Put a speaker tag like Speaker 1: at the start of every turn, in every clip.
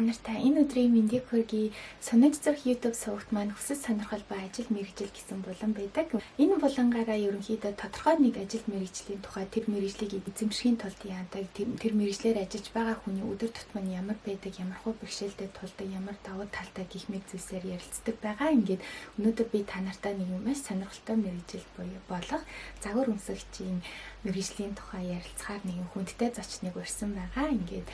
Speaker 1: Нартай энэ өдрийн мэндийг хүргэе. Сонож зүрх YouTube сувагт маань хүсэл сонирхол ба ажил мэргэжил гэсэн булан байдаг. Энэ булангаараа ерөнхийдөө тодорхой нэг ажил мэргэжлийн тухай, тэр мэргэжлийг эзэмшихийн тулд яадаг, тэр мэргэжлээр ажиллаж байгаа хүний өдөр тутам нь ямар байдаг, ямар хуу бэрхшээлтэй тулдаг, ямар давуу талтай гэх мэт зүйлсээр ярилцдаг байгаа. Ингээд өнөөдөр би та нартай нэг маш сонирхолтой мэргэжил буюу болох загвар өмсөгчийн мэргэжлийн тухай ярилцахаар нэгэн хүндтэй зочныг урьсан байгаа. Ингээд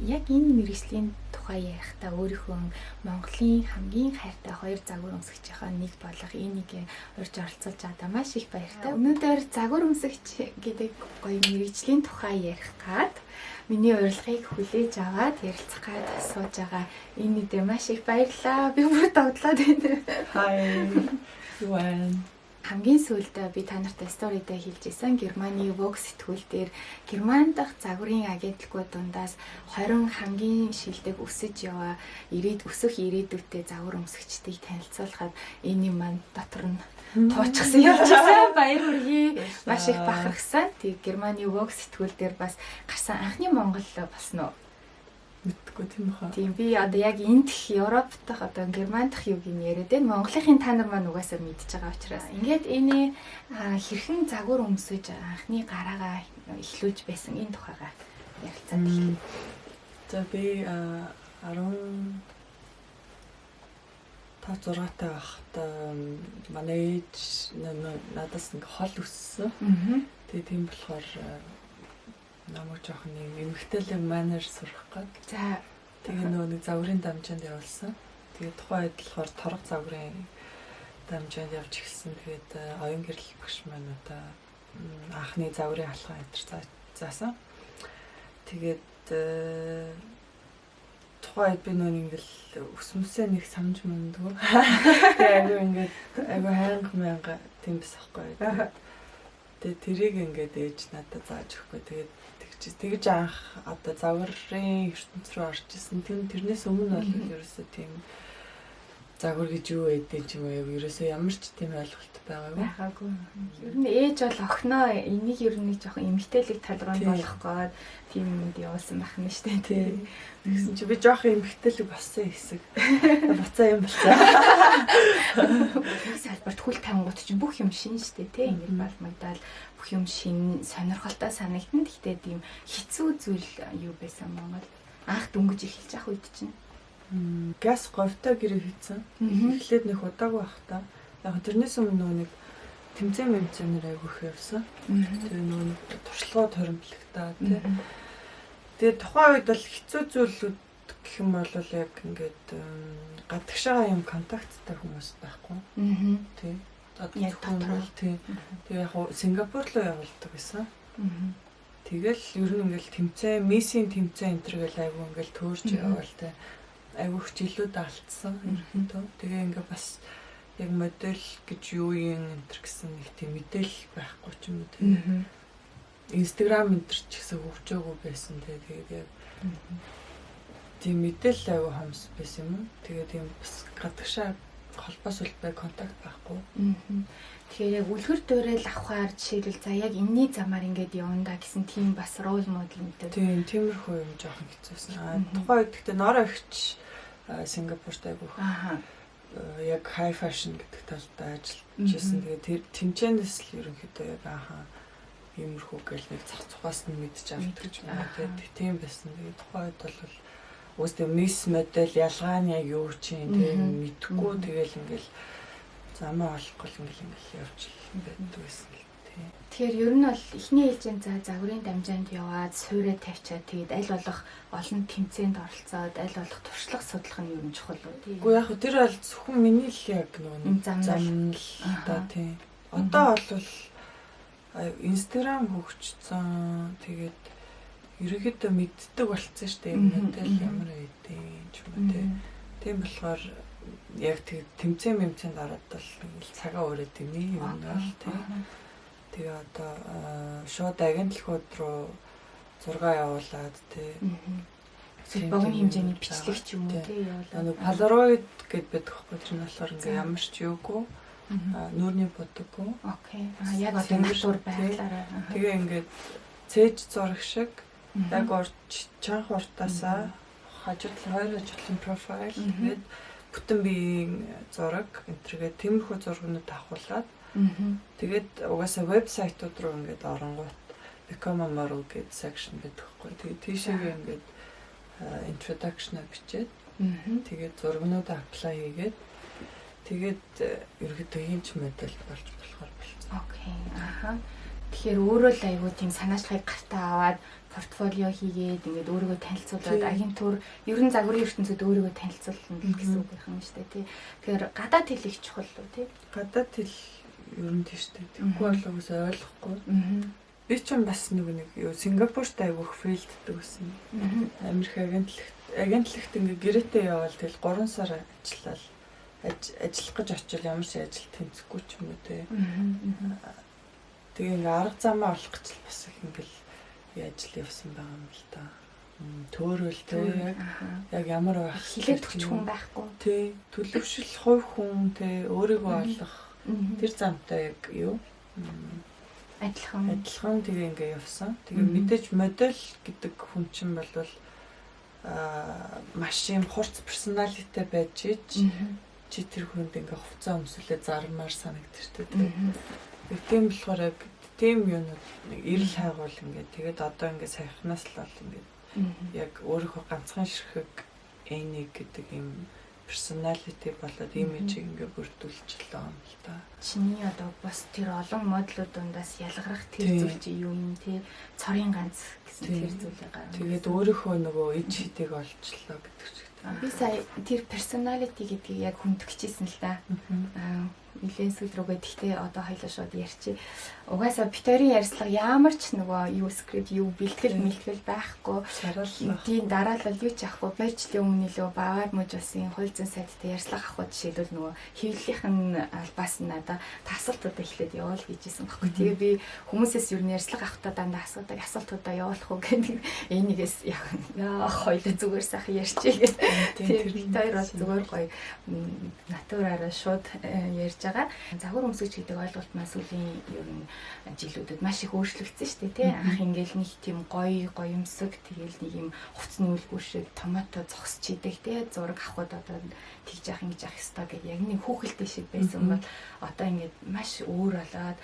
Speaker 1: яг энэ мэргэжлийн тухай ярихдаа өөрийнхөө Монголын хамгийн хайртай хоёр загвар өмсөгчийнхөө нэг болох энийг урьж оролцуулж байгаадаа маш их баяртай. Өнөөдөр загвар өмсөгч гэдэг гоё мэргэжлийн тухай ярих гад миний урилгыг хүлээж аваад ярилцах гад сууж байгаа энэ нэдэ маш их баярлалаа. Би бүр догдлоод байна.
Speaker 2: Hi. Юу байна?
Speaker 1: Хамгийн сүүлд би та нартай story дээ хэлж исэн. Германы Vogue сэтгүүл дээр Герман дахь загварын агентлагууд дундаас 20 хамгийн шилдэг өсөж яваа ирээд өсөх ирээдүйтэй загвар өмсөгчдийг танилцуулахад энэ юм маань дотор нь туучсан явчихсан. Баяр хүргэе. Маш их бахархсан. Тэг Германы Vogue сэтгүүл дээр бас гарсан анхны Монгол болсон уу?
Speaker 2: Мэдгүй тийм баха.
Speaker 1: Тийм, би одоо яг энд дэх Европ дахь, одоо Герман дахь юуг нь яриад байна. Монголынхын та нар маань угаасаа мэдж байгаа учраас. Ингээд энэ хэрхэн загвар өмсөж анхны гараагаа эхлүүлж байсан энэ тухайгаа ярилцаад эхлэе.
Speaker 2: За, би 15 6 таа байхдаа манай ээж надаас ингээ хол өссөн. Тэгээ тийм болохоор намайг жоохон нэг эмэгтэйлэг манер сурах гээд. Тэгээ нөгөө нэг загварын дамжаанд явуулсан. Тэгээ тухайн үед болохоор торго загварын дамжаанд явж эхэлсэн. Тэгээд оюун гэрэл багш маань одоо анхны загварын алхам энэ тэр заасан. Тэгээд тухайн үед би нөгөө ингээл өсмөсөө нэг самж мөндгөө. Тэгээ айгүй ингээд айгүй хайнга мянга тийм биш аахгүй. Тэгээ тэрийг ингээд ээж надад зааж өгөхгүй. Тэгээд тэгж тэгж анх одоо загварын ертөнц рүү орж исэн. Тэрнээс өмнө бол ерөөсөө тийм загвар гэж юу байдаг ч юм уу, ерөөсөө ямар ч тийм ойлголт байгаагүй.
Speaker 1: Байгаагүй. Ер нь ээж бол охиноо энийг ер нь нэг жоохон эмэгтэйлэг тал руу болох гээд тийм юмд явуулсан байх нь шүү дээ.
Speaker 2: Тий. Тэгсэн чи би жоохон эмэгтэйлэг болсон хэсэг. Буцаа юм болцоо.
Speaker 1: Салбарт хөл тавингууд чинь бүх юм шин шүү дээ, тий. Ингээд балмагдаал бүх юм шин, сонирхолтой санагдана. Гэхдээ тийм хэцүү зүйл юу байсан Монгол анх дөнгөж эхэлж явах үед чинь?
Speaker 2: Газ говьтой гэрээ хийцэн. Эхлээд нэг удаагүй бах та. Яг тэрнээс өмнө нөгөө нэг тэмцээн мэмцээнээр айгүй их явсан. Тэгээ нөгөө нэг туршлагууд хоримтлагтаа, тий. Тэгээ тухайн үед бол хэцүү зүйлүүд гэх юм бол яг ингээд гадагшаага юм контакттай хүмүүс байхгүй. Тий.
Speaker 1: Яг дотор.
Speaker 2: Тий. Тэгээ яг Сингапур руу явуулдаг байсан. Тэгэл ер нь ингээл тэмцээн, миссийн тэмцээн энэ төр гэл айгүй ингээл төөрч яваал, тий, айгүй хичээлүүд алдсан ерөнхийдөө. Тэгээ ингээ бас яг модель гэж юу юм энэ төр гэсэн нэг тийм мэдээлэл байхгүй ч юм уу, тий. Инстаграм энэ төр ч гэсэн хөгжөөгүй байсан, тий. Тэгээд яг тийм мэдээлэл айгүй хомс байсан юм уу. Тэгээ тийм бас гадагшаа холбоос үлбэ контакт байхгүй.
Speaker 1: Тэгэхээр яг үлгэр дуурайл авахаар жишээлбэл, за яг энэний замаар ингээд явна да гэсэн тийм бас role model мэдээ.
Speaker 2: Тийм, тиймэрхүү юм жоохон хэцүүсэн. А тухайн үед гэхдээ Нора эгч Сингапурт айгүйх яг high fashion гэдэг талд ажиллаж исэн. Тэгээ тэр тэмцээнээс л ерөнхийдөө яг ааха иймэрхүү гэл нэг зах цухаас нь мэдж авдаг ч юм уу. Тэгээд тийм байсан. Тэгээ тухайн үед бол үгүй мисс модель ялгаа нь яг юу чинь тийм мэдхгүй, тэгэл ингээл замаа олохгүй л ингээл ингээл явж байдаг байсан л, тий.
Speaker 1: Тэгэхээр ер нь бол эхний ээлжинд за загварын дамжаанд яваад суурэ тавьчаад, тэгээд аль болох олон тэмцээнд оролцоод, аль болох туршлага судлах нь ер нь чухал уу, тий?
Speaker 2: Үгүй, яг тэр бол зөвхөн миний л яг нөгөө
Speaker 1: зам
Speaker 2: л да, тий. Одоо бол Instagram хөгжсөн, тэгээд ерөнхийдөө мэддэг болцсон шүү дээ. Модель ямар байдیں ч юм уу, тий. Тийм болохоор яг тэг тэмцээн мэмцээнд ороод бол цагаа өрөөд юм юм бол, тий. Тэгээ одоо шууд агентлагууд руу зураг явуулаад, тий.
Speaker 1: Богино хэмжээний бичлэг ч юм уу, тий, явуулаад.
Speaker 2: Нэг Polaroid гэд байдаг хгүй, тэр нь болохоор ингээ ямар ч юугүй, нүүрний будаггүй.
Speaker 1: Okay. А яг одоо натур байглаараа.
Speaker 2: Тэгээ ингээд цээж зураг шиг яг урт чанх уртаасаа Хажуу талын, хоёр хажуу талын profile, тэгээд бүтэн биеийн зураг энэ тэргээд тиймэрхүү зургнууд авахуулаад, тэгээд угаасаа вебсайтууд руу ингээд оронгуут "Become a model" гэдэг section байдаг хгүй. Тэгээд тийшээгээ ингээд introduction бичээд, тэгээд зургнуудаа apply хийгээд, тэгээд ерөөдөө ийм ч модель болж болохоор болцсон.
Speaker 1: Okay. Аха. Тэгэхээр өөрөө л айгүй тийм санаачлагыг гартаа аваад, портфолио хийгээд, ингээд өөрийгөө танилцуулаад, агентур, ер нь загварын ертөнцид өөрийгөө танилцуулна гэсэн үг юм шүү дээ, тий. Тэгэхээр гадаад хэл их чухал уу, тий?
Speaker 2: Гадаад хэл ер нь тийш дээ. Тэгэхгүй бол угаасаа ойлгохгүй. Би ч юм бас нэг юу, Сингапурт айгүйх fail ддэг гэсэн. Америк агентлагт ингээ гэрээтэй явбал тэгэл 3 сар ажиллаад, ажиллах гэж очил ямар ч ажил тэнцэхгүй ч юм уу, те. Тэгээ ингээ арга замаа олох гэж л бас их ингээл ажил явсан байгаа юм л та. Төөрөл те, яг ямар байх
Speaker 1: Хилээд өгч хүн байхгүй.
Speaker 2: Тий, төлөвшил, хувь хүн те, өөрийгөө олох тэр замтай яг юу
Speaker 1: Адилхан.
Speaker 2: Адилхан, тэгээ ингээ явсан. Тэгээ мэдээж модель гэдэг хүн чинь болвол маш юм хурц personality тай байж ич чи тэр хүнд ингээ хувцас өмсөлөө зармаар санагдчихтэй тийм. Тийм болохоор яг тийм юунууд нэг эрэл хайгуул ингээ, тэгээд одоо ингээ саяхнаас л бол ингээ яг өөрийнхөө ганцхан ширхэг энийг гэдэг юм personality болоод имижийг ингээ бүрдүүлчихлээ юм л та.
Speaker 1: Чиний одоо бус тэр олон моделууд дундаас ялгарах тэр зүйл чи юу юм, те, цорын ганц гэсэн тэр зүйлийг гаргана.
Speaker 2: Тэгээд өөрийнхөө нөгөө ид шидийг олчлоо гэдэг ч
Speaker 1: гэдэг. Би сая тэр personality гэдгийг яг хүндгэжсэн л да. Нилээн сүүл рүүгээ, тэгтээ одоо хоёлоо шууд ярьчих. Угаасаа бид хоёрын ярилцлага ямар ч нөгөө юу, script, юу, бэлтгэл мэлтгэл байхгүй. Тийм, дараалал юу ч авахгүй. 2 жилийн өмнө илүү Бавар мужи улсын хууль зүйн сайдтай ярилцлага авах жишээлбэл нөгөө хэвлэлийнх нь албаас нь надаа асуултуудаа эхлээд явуул гэжсэн баггүй. Тэгээ би хүмүүсээс юу ярилцлага авахдаа дандаа асуудаг асуултуудаа явуулах уу гэдэг энийгээс яа хоёлоо зүгээр сайхан ярьчих гэх. Тэгээ бид хоёр бол зүгээр гоё натураараа шууд ярьж байгаа. Загвар өмсгөч гэдэг ойлголт маань сүүлийн ер нь жилүүдэд маш их өөрчлөгдсөн шүү дээ, тий. Анх ингээл нэг тийм гоё гоёмсог, тэгэл нэг юм хувцсны үлгүүр шиг томато зогсч идэг, тий. Зураг авахд одоо тэгж яах, ингэж яах ёстой гэдэг яг нэг хүүхэлдэй шиг байсан бол одоо ингээд маш өөр болоод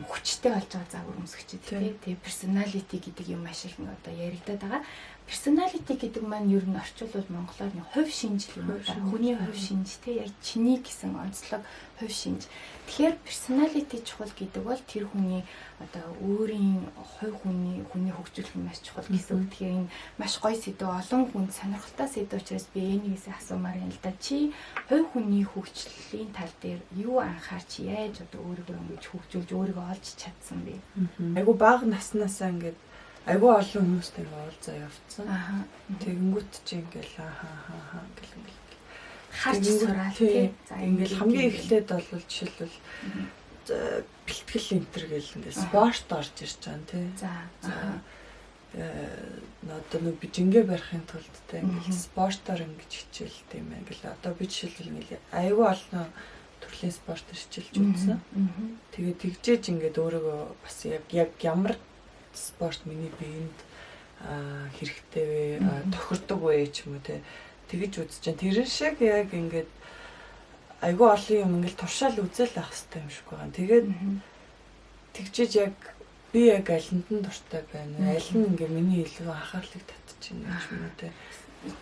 Speaker 1: хүчтэй болж байгаа загвар өмсгчид, тий. Тэгээ personality гэдэг юм маш их одоо яригадаад байгаа. Personality гэдэг маань ер нь орчуулвал монголоор нэг хувь шинж юм уу да. Хүний хувь шинж, те, яг чиний гэсэн онцлог хувь шинж. Тэгэхээр personality чухал гэдэг бол тэр хүний одоо өөрийн хувь хүний хөгжүүлэх нь маш чухал гэсэн үг. Тэгэхээр энэ маш гоё сэдэв, олон хүнд сонирхолтой сэдэв учраас би энийгээс асуумаар юм л да. Чи хувь хүний хөгжлийн тал дээр юу анхаарч, яаж одоо өөрийгөө ингэж хөгжүүлж, өөрийгөө олж чадсан бэ?
Speaker 2: Айгу бага наснаасаа ингээд айгүй олон хүмүүстэй уулзаа явцсан. Тэгэнгүүт чи ингээл аа хаа хаа гэл ингээл
Speaker 1: харж сураал, тий.
Speaker 2: За, ингээл хамгийн эхлээд бол жишээлбэл бэлтгэл энтер гэл ингээл спорт орж ирж байгаа, тий. За, одоо нөө би жингээ барихын тулд, те, ингээл спортоор ингэж хичээл тийм ээ. Ингээл одоо би жишээлбэл ингээл айгүй олон төрлийн спортоор хичээлж үзсэн. Тэгээд тэгжээж ингээд өөрийгөө бас яг ямар спорт миний биед хэрэгтэй вэ, тохирдог вэ ч юм уу, те, тэгэж үзэж чинь тэрэн шиг яг ингээд айгүй олон юм ингээл туршаал үзэл авах хэрэгтэй юм шиг байгаа. Тэгээд тэгжиж яг би яг алинд нь дуртай байна. Аль нь ингээ миний илүү анхаарлыг татчих юм ч юм уу, те.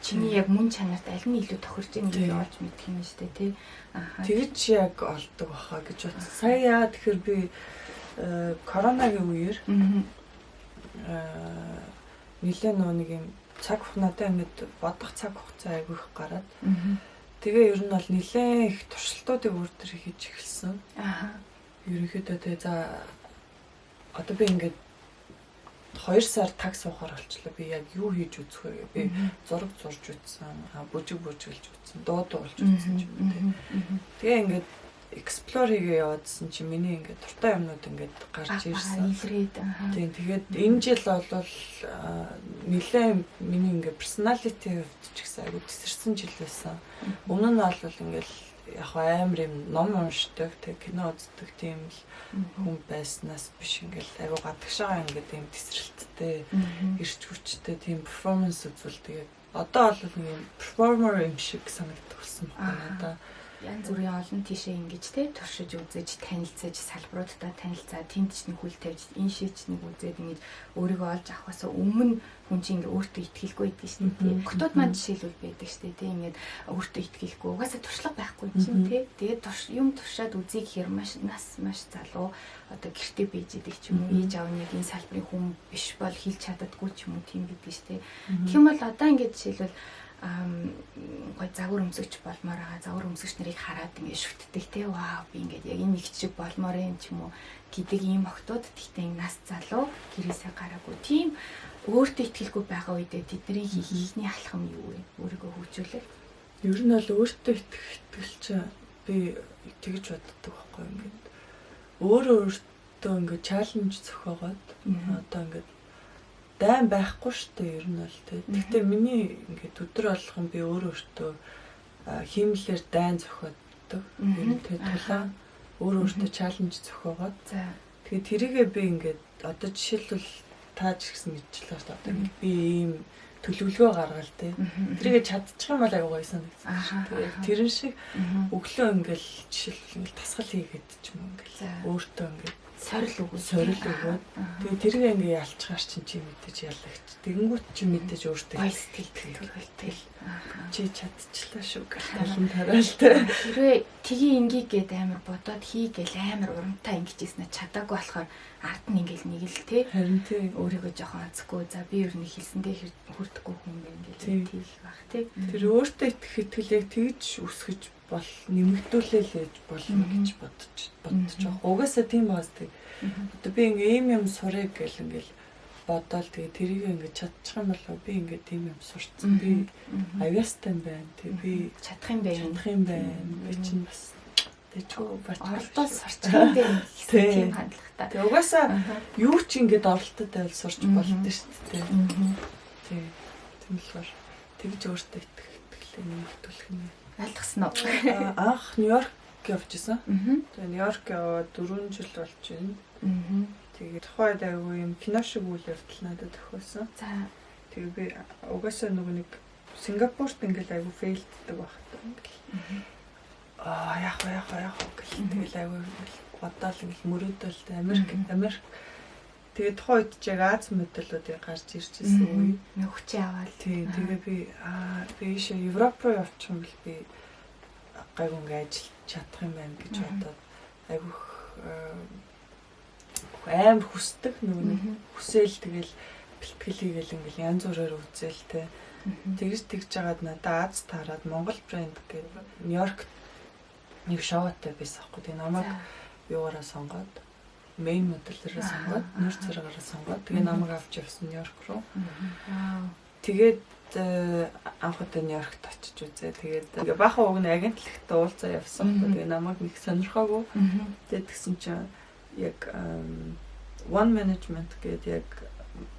Speaker 1: Чиний яг мөн чанарт аль нь илүү тохирч байгаа гэдгийг олж мэдэх юм шүү дээ, тий.
Speaker 2: Аа. Тэгэж яг олдог баха гэж бодсон. Сая яа тэгэхээр би коронагийн үеэр нилээ нөө нэг юм цаг надад ингээд бодох цаг хугацаа айгүй их гараад. Тэгээ ер нь бол нилээн их туршилтуудыг өөр төр хийж эхэлсэн. Ерөнхийдөө тэгээ за одоо би ингээд 2 сар таг суухаар болчлоо. Би яг юу хийж үзэх вэ? Би зураг зурж үзсэн, бүжиг бүжиглж үзсэн, дуу дуулж үзсэн ч юм уу, тий. Тэгээ ингээд explore хийгээ яваадсэн чи миний ингээд дуртай юмнууд ингээд гарч ирсэн.
Speaker 1: Илрээд.
Speaker 2: Тийм, тэгээд энэ жил бол нэлээд миний ингээд personality хувьд ч гэсэн айгу тесэрсэн жил байсан. Өмнө нь бол ингээд яг амар юм ном уншдаг, тэг кино үздэг тийм л хүн байснаас биш, ингээл айгу гадагшаага ингээд тийм тесрэлттэй, эрч хүчтэй тийм performance үзүүлдэг яг. Одоо бол нэг юм performer юм шиг санагддаг болсон байна надаа.
Speaker 1: Янз бүрийн олон тийшээ ингэж те туршиж үзэж, танилцаж, салбаруудтай танилцаа, тэнд ч нэг хүл тавьж, энэ шиг ч нэг үзээд ингэж өөрийгөө олж авахаас өмнө хүн чинь ингээ өөртөө итгэлгүй байдаг шүү дээ. Хотууд маань жишээлбэл байдаг шүү дээ. Ингээд өөртөө итгэлгүй, угаасаа туршлага байхгүй чинь тий. Тэгээд юм туршаад үзье гэхээр маш нас маш залуу одоо гэрте байж идэг ч юм уу, ээж аав нь яг энэ салбарын хүн биш бол хэлж чаддаггүй ч юм уу, тийм байдаг шүү дээ. Тэгэх юм бол одоо ингээд жишээлбэл гой загвар өмсөгч болмоор байгаа. Загвар өмсөгч нарыг хараад ингээд шүтдэг те. Вау, би ингээд яг энэ нэг чиг болмоор юм ч юм уу гэдэг ийм охтууд гэхдээ нас залуу гэрээсээ гараагүй. Тийм өөртөө итгэлгүй байгаа үедээ тэдний хийх ихний алхам юу вэ? Өөрийгөө хөгжүүлэх.
Speaker 2: Ер нь бол өөртөө итгэх итгэл чинь би тэгж боддог байхгүй, ингээд өөрөө өөртөө ингээд challenge зохиогоод одоо ингээд дайн байхгүй шүү дээ ер нь бол тий. Гэхдээ миний ингээд өдөр болгон би өөрөө өөртөө хиймлээр дайн зохиоддог. Ер нь тий тулаан өөрөө өөртөө challenge зохиогоод. Тэгээ тэрийгээ би ингээд одоо жишээлбэл та ч гэсэн мэдчихлээ шүү дээ. Одоо ингээд би ийм төлөвлөгөө гаргаал тий. Тэрийгээ чадчих юм бол аюу гоё санагдсан шүү. Тэгээ тэрэн шиг өглөө ингээл жишээлбэл ингээл тасгал хийгээд ч юм уу ингээл өөртөө ингээд
Speaker 1: сорил өгөөд,
Speaker 2: сорил өгөөд тэгээ тэргээ ингээ ялчгаар чинь чи мэдээж ялагч. Тэгэнгүүт чи мэдээж өөртөө
Speaker 1: гоё сэтгэл төрөлтэй.
Speaker 2: Чи чадчихлаа шүү гэх талан тараал тэ.
Speaker 1: Хэрвээ тгий ингийг гээд амар бодоод хий гээл амар урамтай ингэжсэн чадаагүй болохоор ард нь ингээл нэг л тэ.
Speaker 2: Харин тий.
Speaker 1: Өөрийгөө жоохон онцгүй. За би ер нь хэлсэндээ хүрдэхгүй хүн байна гэл тийх бах тий.
Speaker 2: Тэр өөртөө итгэх итгэлийг тэгж өсгөж бол нэмэгдүүлээл ээж болно гэж бодож байгаа. Угаасаа тийм байгаас тэг. Одоо би ингээ ийм юм сурыг гэл ингээл бодоол тэгээ тэрийг ингээ чадчих юм болоо би ингээ тийм юм сурцсан. Би авьяастай юм байна. Тэг би
Speaker 1: чадах юм байна.
Speaker 2: Чадах юм байна. Би чинь бас тэжгүй бач
Speaker 1: оролдоод сурчих юм байна гэсэн тийм хандлагатай.
Speaker 2: Тэг угаасаа юу ч ингээд оролдоод байвал сурч болдсон шүү дээ. Тэг. Тийм болохоор тэгж өөртөө итгэх итгэлээ нэмэгдүүлэх нь.
Speaker 1: Ойлгосон уу?
Speaker 2: Анх Нью-Йорк явж исэн. Тэгээ Нью-Йорк яваад 4 жил болж байна. Тэгээ тухайд айгүй юм кино шиг үйл явдал надад тохиолсон.
Speaker 1: За.
Speaker 2: Тэгээ би угаасаа нөгөө нэг Сингапурт ингээл айгүй фейлддэг байх та ингээл. Аа яах вэ яах вэ яах вэ гэл тэгэл айгүй ингээл бодоол ингээл мөрөөдөл тэ Америк. Тэгээ тухайн үед ч яг Аз моделлуудыг гарч ирж ирсэн үе.
Speaker 1: Хүчээ аваад.
Speaker 2: Тий, тэгээ би би ийшээ Европ руу явчих юм бол би гайгүй ингээ ажиллаж чадах юм байна гэж бодоод айгүйх амар хүсдэг нөгөө нэг хүсээл тэгэл бэлтгэл хийгээл ингээл янз бүрээр үзээл те. Тэгж жагаад надад Аз таарад Монгол брэнд гэдэг Нью-Йорк нэг шоутай байсан аахгүй. Тэгээ намайг юугаараа сонгоод мейн моделлэрээ сонгоод нүүр царгаараа сонгоод тэгээ намайг авч явсан Нью-Йорк руу. Тэгээд анх удаа Нью-Йоркт очиж үзээ. Тэгээд ингээ баахан уг нь агентлагт уулзаа явсан аахгүй. Тэгээ намайг нэг сонирхоогүй. Тэгээд тэгсэн чинь яг One Management гэдэг яг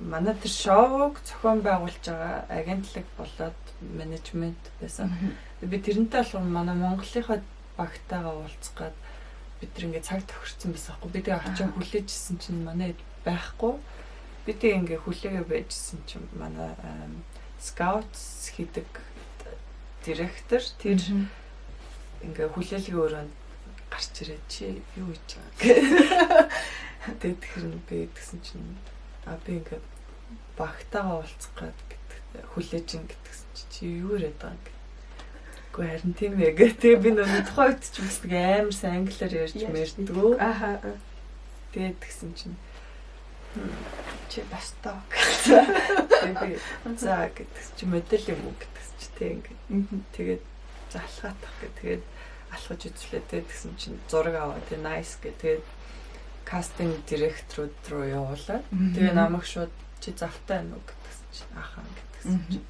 Speaker 2: манай тэр шоуг зохион байгуулж байгаа агентлаг болоод менежмент байсан. Би тэрнтэй болохоор манай Монголынхаа багтаагаа уулзах гад бид тэр ингээ цаг тохирцсон байсан аахгүй. Би тэгээ очиж хүлээжсэн чинь манай байхгүй. Би тэгээ ингээ хүлээгээ байжсэн чинь манай скаутс хийдэг директор тэр ингээ хүлээлгийн өрөөнд гарч ирээд чи юу хийж байгаа гэх. Тэгээд тэр нь би тэгсэн чинь би ингээ багтаагаа уулзах гээд гэдэг хүлээж ин гэдгсэн чи чи юу яриад байгаа юм. Үгүй харин тийм ээ гэх. Тэгээ би нөгөө тухайн үед ч бас нэг амар сайн англиар ярьж мэрдгүү.
Speaker 1: Аха.
Speaker 2: Тэгээд тэгсэн чинь чи бастаа гэсэн. Тэгээ би за гэдгсэн чи модель юм уу гэдгсэн чи тэг ингээ. Тэгээд за алхаатах гэх. Тэгээд алхаж үзлээ. Тэгээд тэгсэн чинь зураг аваа. Тэгээ nice гэх. Тэгээд кастинг директорууд руу явуулаад тэгээ намайг шууд чи завтай байна уу гэдгсэн чинь ахаа гэдгсэн чинь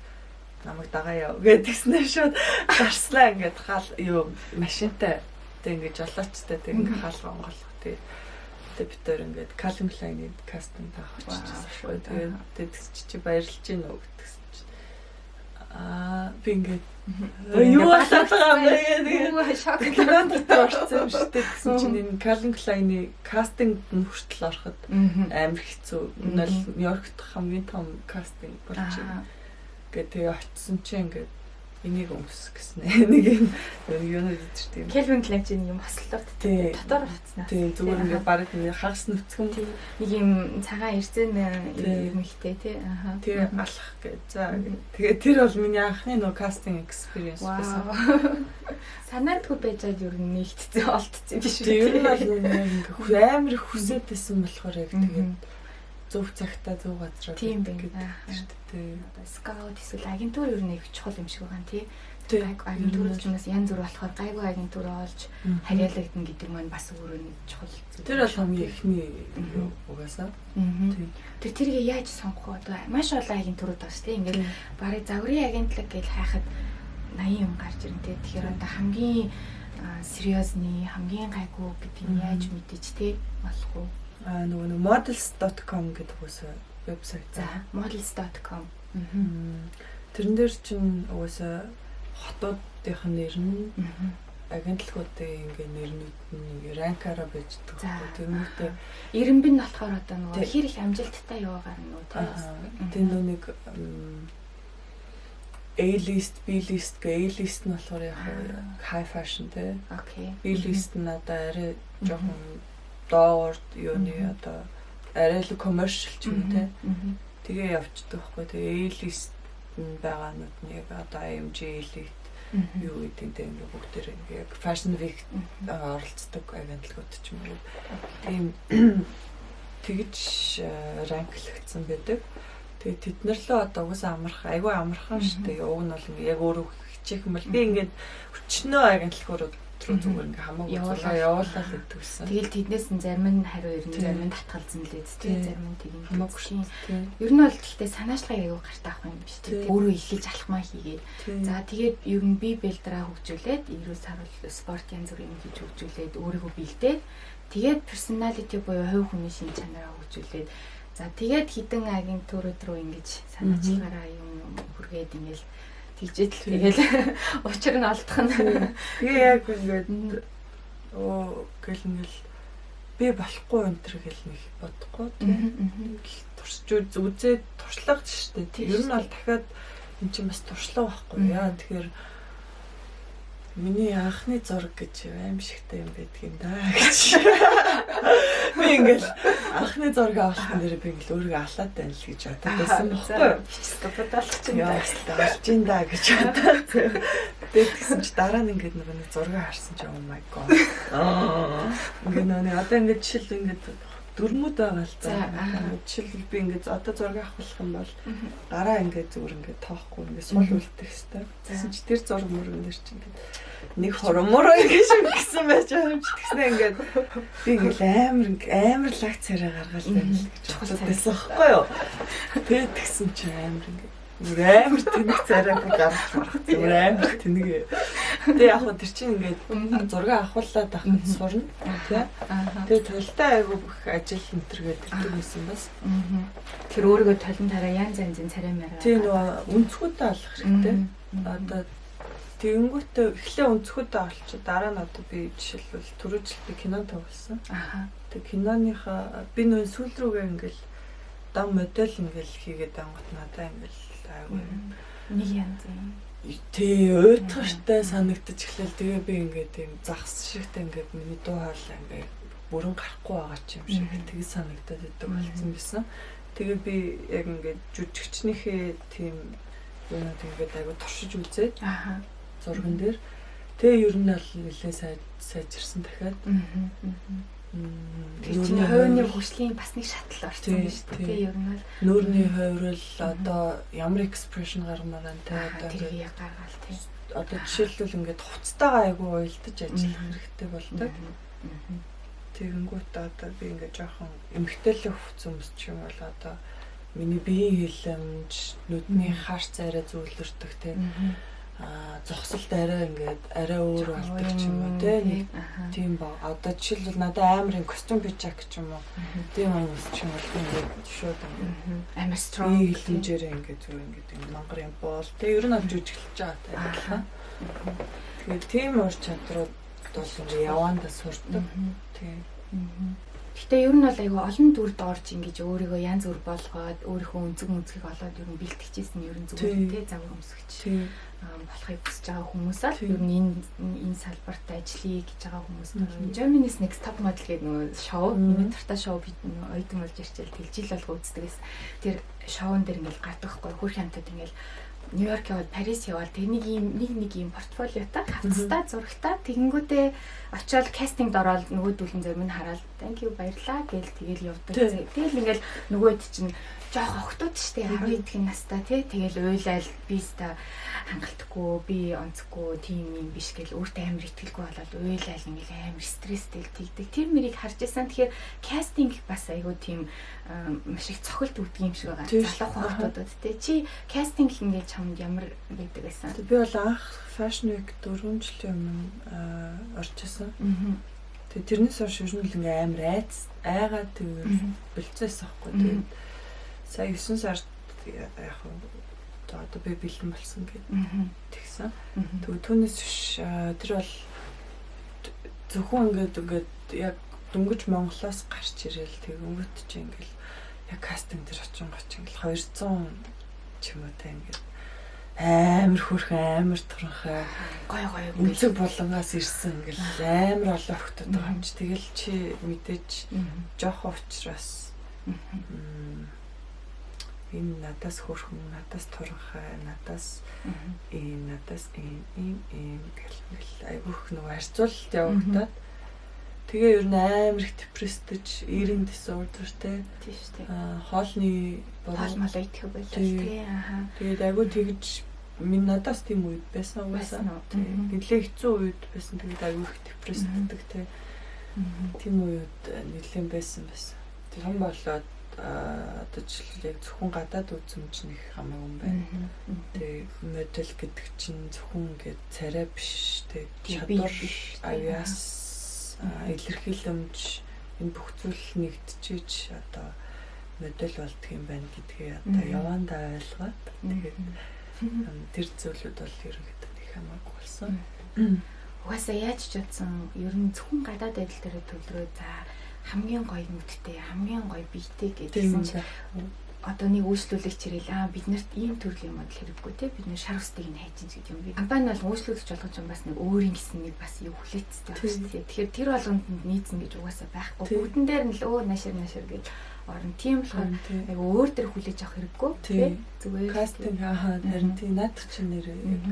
Speaker 2: намайг дагаа яв гэдгснээр шууд гарслаа ингээд хаал юу машинтай тэг ингээд жолоочтой тэг ингээд хаал онгойлох тэг тэг бид хоёр ингээд Calvin Klein-ы кастинг таах очижсэн шүү. Тэгээд тэгсэн чи чи баярлж гин үү гэдгсэн чинь би ингээд юу болоод байгаа юм бэ гэдэг
Speaker 1: шок
Speaker 2: кинон дотор орсон юм шүү дээ. Тэгсэн чинь энэ Calvin Klein-ы кастингд нь хүртэл ороход амар хэцүү. Энэ бол Нью-Йоркт хамгийн том кастинг болж байна. Гэ тэгээ очисон чинь ингээд энийг өмс гэсэн. Нэг юм юунууд идэж тийм.
Speaker 1: Calvin Klein чинь юм хослоод дотор хувцснаа.
Speaker 2: Тийм, зүгээр ингээд бараг нэг хагас нүцгэн
Speaker 1: нэг юм цагаан эрзэн юм ихтэй тий.
Speaker 2: Аха. Тэгээ алах гэж. За тэгээ тэр бол миний анхны нөө casting experience байсан.
Speaker 1: Санаандгүй байж чад ер нь нэгтцэн олдсон биш
Speaker 2: үү? Ер нь бол ингээд амар их хүсээд байсан болохоор яг тэгээд зөв цагтаа зөв газараа
Speaker 1: гэдэг шүү дээ. Одоо scout эсвэл агентур ер нь их чухал юм шиг байгаа тий. Агентур ч юмас янз бүр болохоор гайгүй агентур олж харьяалагдана гэдэг маань бас өөрөө нэг чухал
Speaker 2: зүйл. Тэр бол хамгийн эхний угаасаа.
Speaker 1: Тий. Тэр тэрийг яаж сонгох вэ? Одоо маш олон агентурууд байна шүү дээ. Ингээл барыг загварын агентлаг гэж хайхад 80 юм гарч ирнэ тий. Тэгэхээр одоо хамгийн сериозны, хамгийн гайгүй гэдгийг яаж мэдэж тий болох вэ?
Speaker 2: Нөгөө нэг models.com гэдэг угаасаа вебсайт.
Speaker 1: За, models.com.
Speaker 2: Тэрэн дээр чинь угаасаа хотуудынх нь нэр нь, агентлагуудын ингээ нэрнүүд нь ингээ rank аараа байж байгаа. Тэрнүүтээ
Speaker 1: Ирэмбэн нь болохоор одоо нөгөө хэр их амжилттай яваагаар нь үү
Speaker 2: тий. Тэр нөгөө нэг A list, B list гэ A list нь болохоор яг high fashion тий. B list нь одоо арай жоохон доогоор юуны одоо арай л commercial ч юм уу те. Тэгээ явцдаг байхгүй. Тэгээ A list нь байгаанууд нь яг одоо IMG Elite юу гэдэг нь ингээ бүгдээр ингээ яг Fashion Week оролцдог агентлагууд ч юм уу. Тийм тэгж rank лагдсан байдаг. Тэгээ тэд нар лөө одоо угаасаа амарх айгүй амархан шүү дээ. Уг нь бол ингээ яг өөрөө хичээх юм бол би ингээд өчнөө агентлагууд руу зүгээр ингээ хамаагүй зураг явуулаад гэдэг гэсэн.
Speaker 1: Тэгэл тэднээс нь зарим нь хариу ирнэ, зарим нь татгалзан лээ тий, зарим нь тэгин
Speaker 2: хамаагүй шүү.
Speaker 1: Ер нь бол гэхдээ санаачлагыг аягүй гартаа авах юм биш тий. Өөрөө эхэлж алхмаа хийгээд. За тэгээд ер нь бие бэлдраа хөгжүүлээд, эрүүл саруул спорт янз бүрийн юм хийж хөгжүүлээд өөрийгөө бэлдээд, тэгээд personality буюу хувь хүний шин чанараа хөгжүүлээд, за тэгээд хэдэн агентурууд руу ингэж санаачлагаараа юм хүргээд ингээл тэгжээд л тэгэл учир нь олдох нь.
Speaker 2: Тэгээ яг ингээд оо гэл ингээл би болохгүй энэ төр гэл нэг бодохгүй тий. Туршиж үзээд туршлага шүү дээ. Ер нь бол дахиад эн чинь бас туршлага байхгүй яа. Тэгэхээр миний анхны зураг гэж аимшигтай юм байдгийн да гэж. Би ингээл анхны зураг авалтан дээр би ингээл өөрийгөө алаад байна л гэж бодод байсан бохгүй юу?
Speaker 1: Бодоолч
Speaker 2: чинь олж ин да гэж бодоод. Тэгээд тэгсэн чи дараа нь ингээд нөгөө нэг зураг харсан чи oh my god. Ингээд нөгөө нэг одоо ингээд жишээл ингээд дүрмүүд байгаа л да. Жишээлбэл би ингээд одоо зураг авах юм бол гараа ингээд зүгээр ингээд тоохгүй ингээд сул үлдэх хэвээр. Тэгсэн чи тэр зураг мөргөн дээр чи ингээд нэг хормороо ингэж гэсэн байж байгаа юм чи тэгснэ ингээд би ингээд амар амар лаг царай гаргаал байна л гэж бодод байсан байхгүй юу. Тэгээд тэгсэн чи амар ингээд бүр амар тэнэг царай бүр гарч марах. Зүгээр амар тэнэг. Тэгээ яг хөө тэр чинь ингээд зураг авахуулаад авахд сурна тий. Тэгээ толтой айгу бүх ажил энэ төр гэдэг байсан бас.
Speaker 1: Тэр өөрийгөө толон тараа янз янзын царай мэраа.
Speaker 2: Тий, нөгөө өнцгүүдээ олох хэрэгтэй. Одоо тэгэнгүүтээ эхлээ өнцгүүдээ олчих дараа нь одоо би жишээлбэл түрүү жил би кино тоглосон. Тэгээ киноныхаа би нөгөө сүүл рүүгээ ингээл дам модель ингээл хийгээд ангот надаа ингээл айгүй
Speaker 1: нэг янз юм.
Speaker 2: Тий, уйтгартай санагдаж эхлэв. Тэгээ би ингээд тийм загас шигтэй ингээд миний дуу хоолой ингээд бүрэн гарахгүй байгаа ч юм шиг тэг санагдаад идэг болсон байсан. Тэгээ би яг ингээд жүжигчнийхээ тийм юунууд ингээд айгүй туршиж үзээд зурган дээр. Тэгээ ер нь бол нэлээ сайжирсан дахиад.
Speaker 1: Тэр чинь хувийн хөгжлийн бас нэг шатал орсон юм шүү дээ. Ер нь бол
Speaker 2: нүүрний хувирал одоо ямар expression гаргамаар байна те
Speaker 1: одоо тэрийг яг гаргаал те.
Speaker 2: Одоо жишээлбэл ингээд хувцастайгаа айгүй уялдаж ажиллах хэрэгтэй болдог. Тэгэнгүүт одоо би ингээд жоохон эмгтээлэг хувцас өмсчих юм бол одоо миний биеийн хилэмж, нүдний хар царай зүйлэрдэг те. Зогсолт арай ингээд арай өөр болдог ч юм уу те нэг тийм ба. Одоо жишээлбэл надад амар юм костюм пиджак ч юм уу тийм юм өмсчих юм бол ингээд шууд ингээд
Speaker 1: амар strong
Speaker 2: хилэмжээрээ ингээд зүгээр ингээд юм мангар юм боол те ер нь бол жүжиглэж байгаа те адилхан. Тэгээд тийм ур чадрууд бол ингээд яваандаа сурдаг. Тийм.
Speaker 1: Гэхдээ ер нь бол айгүй олон дүрд орж ингэж өөрийгөө янз бүр болгоод өөрийнхөө өнцөг өнцгийг олоод ер нь бэлтгэжсэн нь ер нь зүгээр тий, загвар өмсгч болохыг хүсэж байгаа хүмүүс л ер нь энэ салбарт ажиллая гэж байгаа хүмүүс. Germany's Next Top Model гэдэг нөгөө шоу, миний дуртай шоу, би нөгөө оюутан болж ирчээл тэл жил болго үздэг гэсэн. Тэр шоун дээр ингээл гардаг хгүй, хөрх амтад ингээл Нью-Йорк яваад, Парис яваад, тэг нэг юм нэг юм портфолиотой, хавцтай, зурагтай, тэгэнгүүтээ очиод кастингд ороод нөгөөдүүлэн зарим нь хараад "Thank you, баярлаа" гээл тэгэл явдаг. Тэгэл ингээл нөгөөд чинь жоох охтууд штэ, 10 хэдхэн настай тий, тэгэл уйлал би ста хангалтгүй, би онцгүй, тийм юм биш гэл өөртөө амар итгэлгүй болоод уйлал ингээл амар стресстэй тэгдэг. Тэр мэрийг харж исэн. Тэгэхээр кастинг бас айгүй тийм маш их цохилт өгдөг юм шиг байгаа. Залуу охтуудад тий. Чи кастинг ингээл чамд ямар байдаг байсан?
Speaker 2: Би бол анх Fashion Week 4 жилийн өмнө орж исэн. Тэгээ тэрнээс хойш ер нь л ингээ амар айц айгаа тэгээд болцоос аахгүй. Тэгээд сая 9 сард яг одоо би бэлэн болсон гэд тэгсэн. Тэгээ түүнээс биш тэр бол зөвхөн ингээд яг дөнгөж Монголоос гарч ирээл, тэгэнгүүт чи ингээл яг кастинг дээр очингоч ингээл 200 ч юм уу те, ингээд амар хөөрхөн, амар туранхай,
Speaker 1: гоё гоё
Speaker 2: өнцөг булангаас ирсэн ингээл амар олон охтууд байгаа юм чи. Тэгэл чи мэдээж жоохон учраас энэ надаас хөөрхөн, надаас туранхай, надаас ийм, надаас ийм, ийм, ийм гэл ингээл айгүйх нөгөө харьцуулалт явагдаад, тэгээ ер нь амар их депресстэж, eating disorder те.
Speaker 1: Тийм шүү дээ.
Speaker 2: Аа, хоолны
Speaker 1: буруу хоол мол идэх болол тий. Аа.
Speaker 2: Тэгээд айгүй тэгж минь надаас тийм үед байсан угаасаа. Тийм. Нэлээ хэцүү үед байсан. Тэгээд айгүй их депрессддэг те. Тийм үед нэлээд байсан байсан. Тэр том болоод одоо жишээлбэл яг зөвхөн гадаад үзэмж нэг хамаагүй юм байна. Тэгээ модель гэдэг чинь зөвхөн ингээд царай биш те, чадвар, авьяас, илэрхийлэмж, энэ бүх зүйл нэгджиж одоо модель болдго юм байна гэдгээ одоо явандаа ойлгоод, тэгээд тэр зүйлүүд бол ерөнхийдөө нэг хамаагүй болсон.
Speaker 1: Угаасаа яаж ч бодсон ер нь зөвхөн гадаад байдал дээр төвлөрөө, за хамгийн гоё нүдтэй, хамгийн гоё биетэй гэдгсэн чинь одоо нэг үйлчлүүлэгч ирэл, аа, бид нарт ийм төрлийн модел хэрэггүй те, бид нэр шар үстийг нь хайж гэдэг юм. Компани бол үйлчлүүлэгч болгон ч бас нэг өөрийн гэсэн нэг бас юу хүлээцтэй байна шүү дээ. Тэгэхээр тэр болгонд нийцнэ гэж угаасаа байхгүй. Бүгдэн дээр нь л өө нашир нашир гэж орно. Тийм болохоор айгу өөр дээр хүлээж авах хэрэггүй тий.
Speaker 2: Зүгээр кастинг аа, харин тий, наадах чинь нэр яг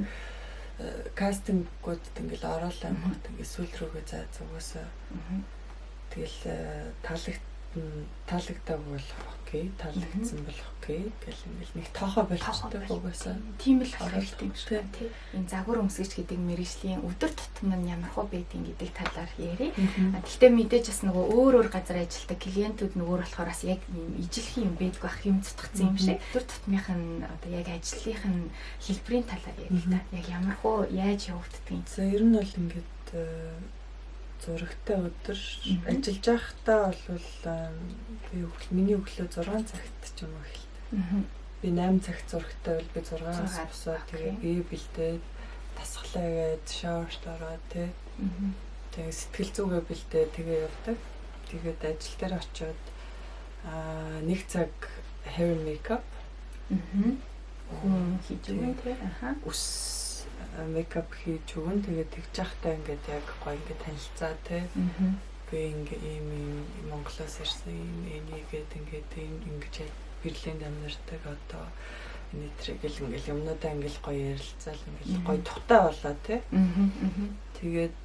Speaker 2: кастингуудад ингээл ороод ангууд ингээд сүүл рүүгээ за зүгөөсөө тэгэл таалагдаагүй бол okay, таалагдсан бол okay гэл ингээл нэг тоохоо болчихдог угаасаа.
Speaker 1: Тийм л болох хэрэгтэй юм шиг тий. Энэ загвар өмсгөч гэдэг мэргэжлийн өдөр тутам нь ямар хөө байдгийг гэдэг талаар ярив. Гэхдээ мэдээж бас нөгөө өөр өөр газар ажилладаг клиентүүд нь өөр болохоор бас яг юм ижилхэн юм байдг байх юм цутгацсан юм шиг. Өдөр тутмынх нь одоо яг ажлынх нь хэлбэрийн талаар ярив та. Яг ямар хөө яаж явагддгийг.
Speaker 2: За, ер нь бол ингээд зурагтай өдөр ажиллаж байхдаа бол би миний өглөө 6 цагт ч юм уу эхэлдэг. Би 8 цагт зурагтай бол би 6-аас босоод, тэгээ бие бэлдээд, дасгалаа хийгээд, shower т ороод тий. Тэгээ сэтгэл зүгээ бэлдээ, тэгээ явдаг. Тэгээд ажил дээр очиод нэг цаг hair makeup
Speaker 1: хүн хийж өгнө тий.
Speaker 2: Аха. Үс makeup хийж өгнө. Тэгээд тэгж явахдаа ингээд яг гоё ингээд танилцаа тий. Би ингээ ийм ийм Монголоос ирсэн, ийм энийгээд ингээд ийм ингэж Берлинд амьдардаг, одоо энэ тэрэгэл ингээл юмнуудаа ингээл гоё ярилцаал, ингээл гоё тухтай болоо тий. Тэгээд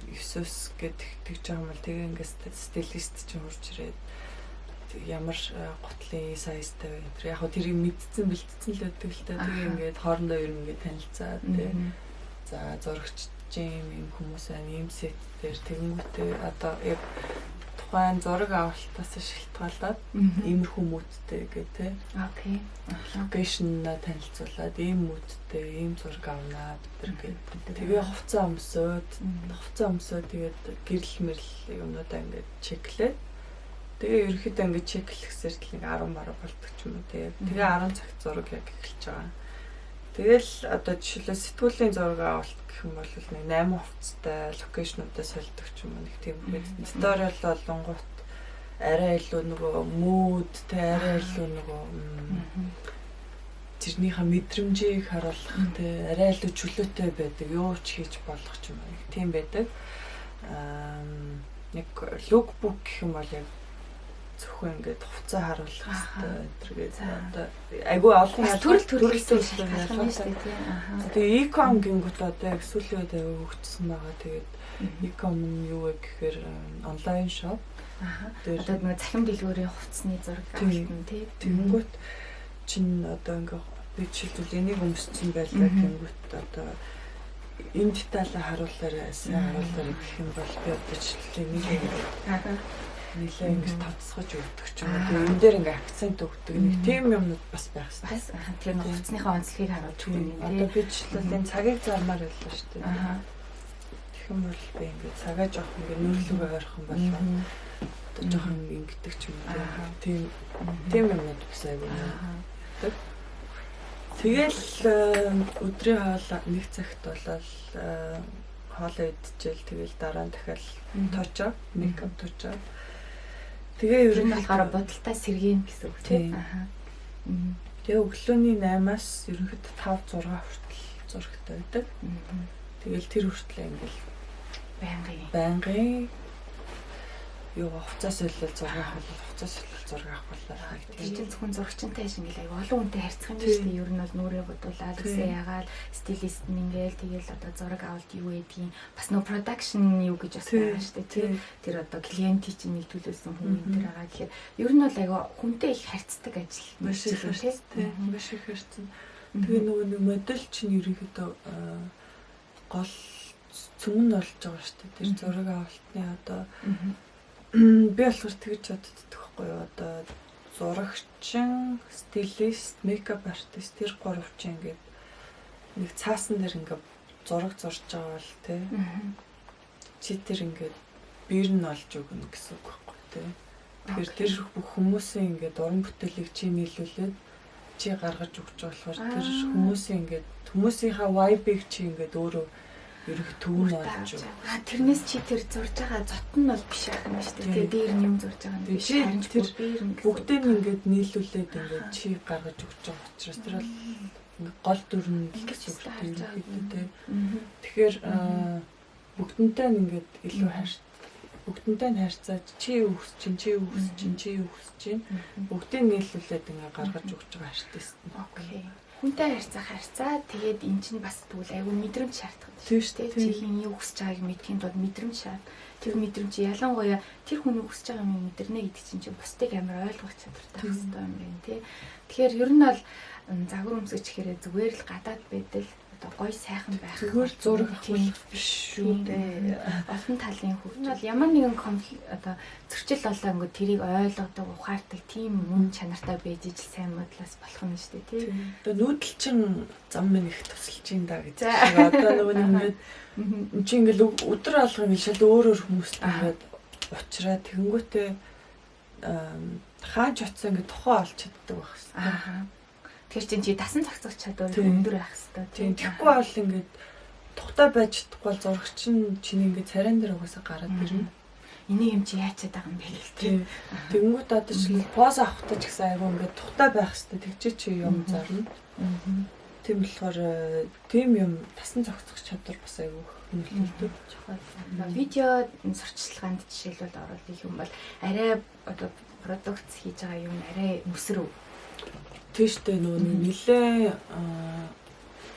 Speaker 2: 9-өөс гээд тэгж байгаа юм бол тэгээ ингээд стилист чинь хурж ирээд ямар гутлын size тай вэ? Тэр яг хөө тэрийг мэдсэн бэлтцэн л байдаг л та. Тэгээ ингээд хоорондоо ер нь ингээд танилцаад тий. За, зурагч юм юм хүмүүс байна. Ийм set дээр тэгэнгүүтээ одоо яг тухайн зураг авалтаас шалтгаалаад иймэрхүү mood тэй гэх тээ.
Speaker 1: Okay.
Speaker 2: Location аа танилцуулаад, ийм mood тэй ийм зураг авнаа бид нар гээд. Тэгээ хувцас өмсөөд тэгээд гэрэл мэрэл юмнуудаа ингээд check лээд, тэгээ ерөнхийдөө ингээд check лэхсээр л нэг 10 бараг болдог ч юм уу. Тэгээ 10 цагт зураг яг эхэлж байгаа. Тэгэл одоо жишээлбэл сэтгүүлийн зураг авалт гэх юм бол нэг 8 хувцастай location уудаа сольдог ч юм уу, нэг тийм үед. Tutorial болонгууд арай илүү нөгөө mood те, арай илүү нөгөө тэрнийхээ мэдрэмжийг харуулах те, арай илүү чөлөөтэй байдаг. Юу ч хийж болох ч юм уу. Нэг тийм байдаг. Аа, нэг lookbook гэх юм бол яг зөвхөн ингээд хувцас харуулах хэрэгтэй тэргээд одоо айгүй олон
Speaker 1: төрөл төрөлөөс шалтгаалсан шүү дээ, тийм.
Speaker 2: Тэгээ e-com гингүүт одоо яг сүүлийн үед айгүй хөгжсөн байгаа. Тэгээд e-com нь юу вэ гэхээр онлайн shop.
Speaker 1: Одоо нөгөө цахим дэлгүүрийн хувцсны зураг авалтна, тий.
Speaker 2: Тэгэнгүүт чин одоо ингээ би жишээлбэл энийг өмссөн байлаа гингүүт одоо энэ деталаа харуулаарай, сайн харуулаарай гэх юм бол би одоо жишээлбэл энийг ингээд нэлээ ингэж тавцсгаж өгдөг ч юм уу. Тэгээ энэ дээр ингээ акцент өгдөг. Нэг тийм юмнууд бас байх хэрэгтэй.
Speaker 1: Бас тэр нэг хувцсныхаа онцлогийг харуулж өгнө юм,
Speaker 2: тий. Одоо би жишээлбэл энэ цагийг зармаар байлаа шүү дээ. Тэгэх юм бол би ингээ цагаа жоох ингээ нүүрлүүгээ ойрох юм бол одоо жоохон ингэдэг ч юм уу. Тийм юмнууд бас айгүй яадаг. Тэгэл өдрийн хоол нэг цагт болол хоолоо идчихэл, тэгэл дараа нь дахиад touch up, makeup touch up.
Speaker 1: Тэгээ ер нь болохоор бодолтой сэргээн гэсэн үг, тийм.
Speaker 2: Тэгээ өглөөний 8-аас ерөнхийдөө 5 6 хүртэл зурагтай байдаг. Тэгэл тэр хүртэл ингээл
Speaker 1: байнгын
Speaker 2: байнгын юу, хувцас солиол зураг авах, хувцас солиол зураг авах болоо.
Speaker 1: Тэр чинь зөвхөн зурагчтай шиг ингээл аюу олон хүнтэй харьцах юм биш үү? Ер нь бол нүрээ будуулаад, үсээ ягаал, стилист нь ингээл, тэгэл одоо зураг авалт юу гэдгийг, бас нөө production юу гэж бас байгаа шүү дээ, тий. Тэр одоо клиентийг чинь нэг төлөөсөн хүн энэ төр байгаа гэхээр ер нь бол аюу хүнтэй их харьцдаг ажил.
Speaker 2: Маш их харьцдаг. Маш их харьцна. Тэгээ нөгөө нэг модель чинь ерөнхийдөө гол цөм нь болж байгаа шүү дээ. Тэр зураг авалтны одоо би болохоор тэгж боддог байхгүй юу? Одоо зурагчин, стилист, makeup artist, тэр гурав чинь ингээд нэг цаасан дээр ингээд зураг зурж байгаа бол, тий. Чи тэр ингээд бир нь олж өгнө гэсэн үг байхгүй, тий. Тэгэхээр тэр бүх хүмүүсийн ингээд уран бүтээлийг чи нийлүүлээд чи гаргаж өгч болохоор тэр хүмүүсийн ингээд хүмүүсийнхаа vibe-ыг чи ингээд өөрөө ерөх төв нь олж
Speaker 1: өгнө. А тэрнээс чи тэр зурж байгаа зот нь бол биш байх юм шүү дээ. Тэгээ дээр нь юм зурж байгаа нь биш.
Speaker 2: Харин тэр бүгдийг нь ингээд нийлүүлээд ингээд чи гаргаж өгч байгаа учраас тэр бол гол дүр нь гэсэн үг тийм. Тэгэхээр бүгдэнтэй нь ингээд илүү хайр, бүгдэнтэй нь харьцааж, чи юу хүсэж чинь, чи юу хүсэж чинь, чи юу хүсэж чинь, бүгдийг нийлүүлээд ингээд гаргаж өгч байгаа артист.
Speaker 1: Okay. Хүнтэй харьцах харьцаа, тэгээд эн чинь бас тэгвэл айгүй мэдрэмж шаардах тийм шүү дээ. Чи хин юу хүсэж байгааг мэдэхийн тулд мэдрэмж шаард. Тэр мэдрэмж ялангуяа тэр хүний хүсэж байгаа юм мэдэрнэ гэдэг чинь чи бусдыг амар ойлгох чадвартай байх хэрэгтэй юм байна, тий. Тэгэхээр ер нь бол загвар өмсөж гэхээр зүгээр л гадаад байдал одоо гой сайхан байх.
Speaker 2: Зүгээр зураг авах биш шүү дээ.
Speaker 1: Олон талын хөгжил бол ямар нэгэн одоо зөрчил болоо ингээд тэрийг ойлгодог, ухаардаг тийм мөн чанартай байж ижил сайн модлоос болох юм шүү дээ, тий.
Speaker 2: Одоо нүүдэлчин зам минь их тусалж ин да гэж. Одоо нөгөө нэг ингээд чи ингээд өдөр алган ингээд шал өөр өөр хүмүүстэй ингээд уучраа тэгэнгүүтээ хаач очсон ингээд тухай олж чаддаг байх хэвээр.
Speaker 1: Аа. Тэгэхээр чинь чи дасан зохицох чадвар өндөр байх хэвээр.
Speaker 2: Тийм. Тэгэхгүй бол ингээд тухтай байж чадахгүй бол зурагч нь чиний ингээд царайн дээр угаасаа гараад ирнэ.
Speaker 1: Энийг юм чи яачаад байгаа юм бэ гэл, тийм.
Speaker 2: Тэгэнгүүт одоо жишээл поз авахтаа ч гэсэн айгүй ингээд тухтай байх хэвээр, тэгжээ чи юм зарна. Тийм болохоор тийм юм дасан зохицох чадвар бас айгүй нөлөөлдөг.
Speaker 1: Чухал. Видео сурталчилгаанд жишээлбэл оруулах юм бол арай одоо продукц хийж байгаа юм арай нүсрүү.
Speaker 2: Тийш дээ, нөгөө нэг нилээ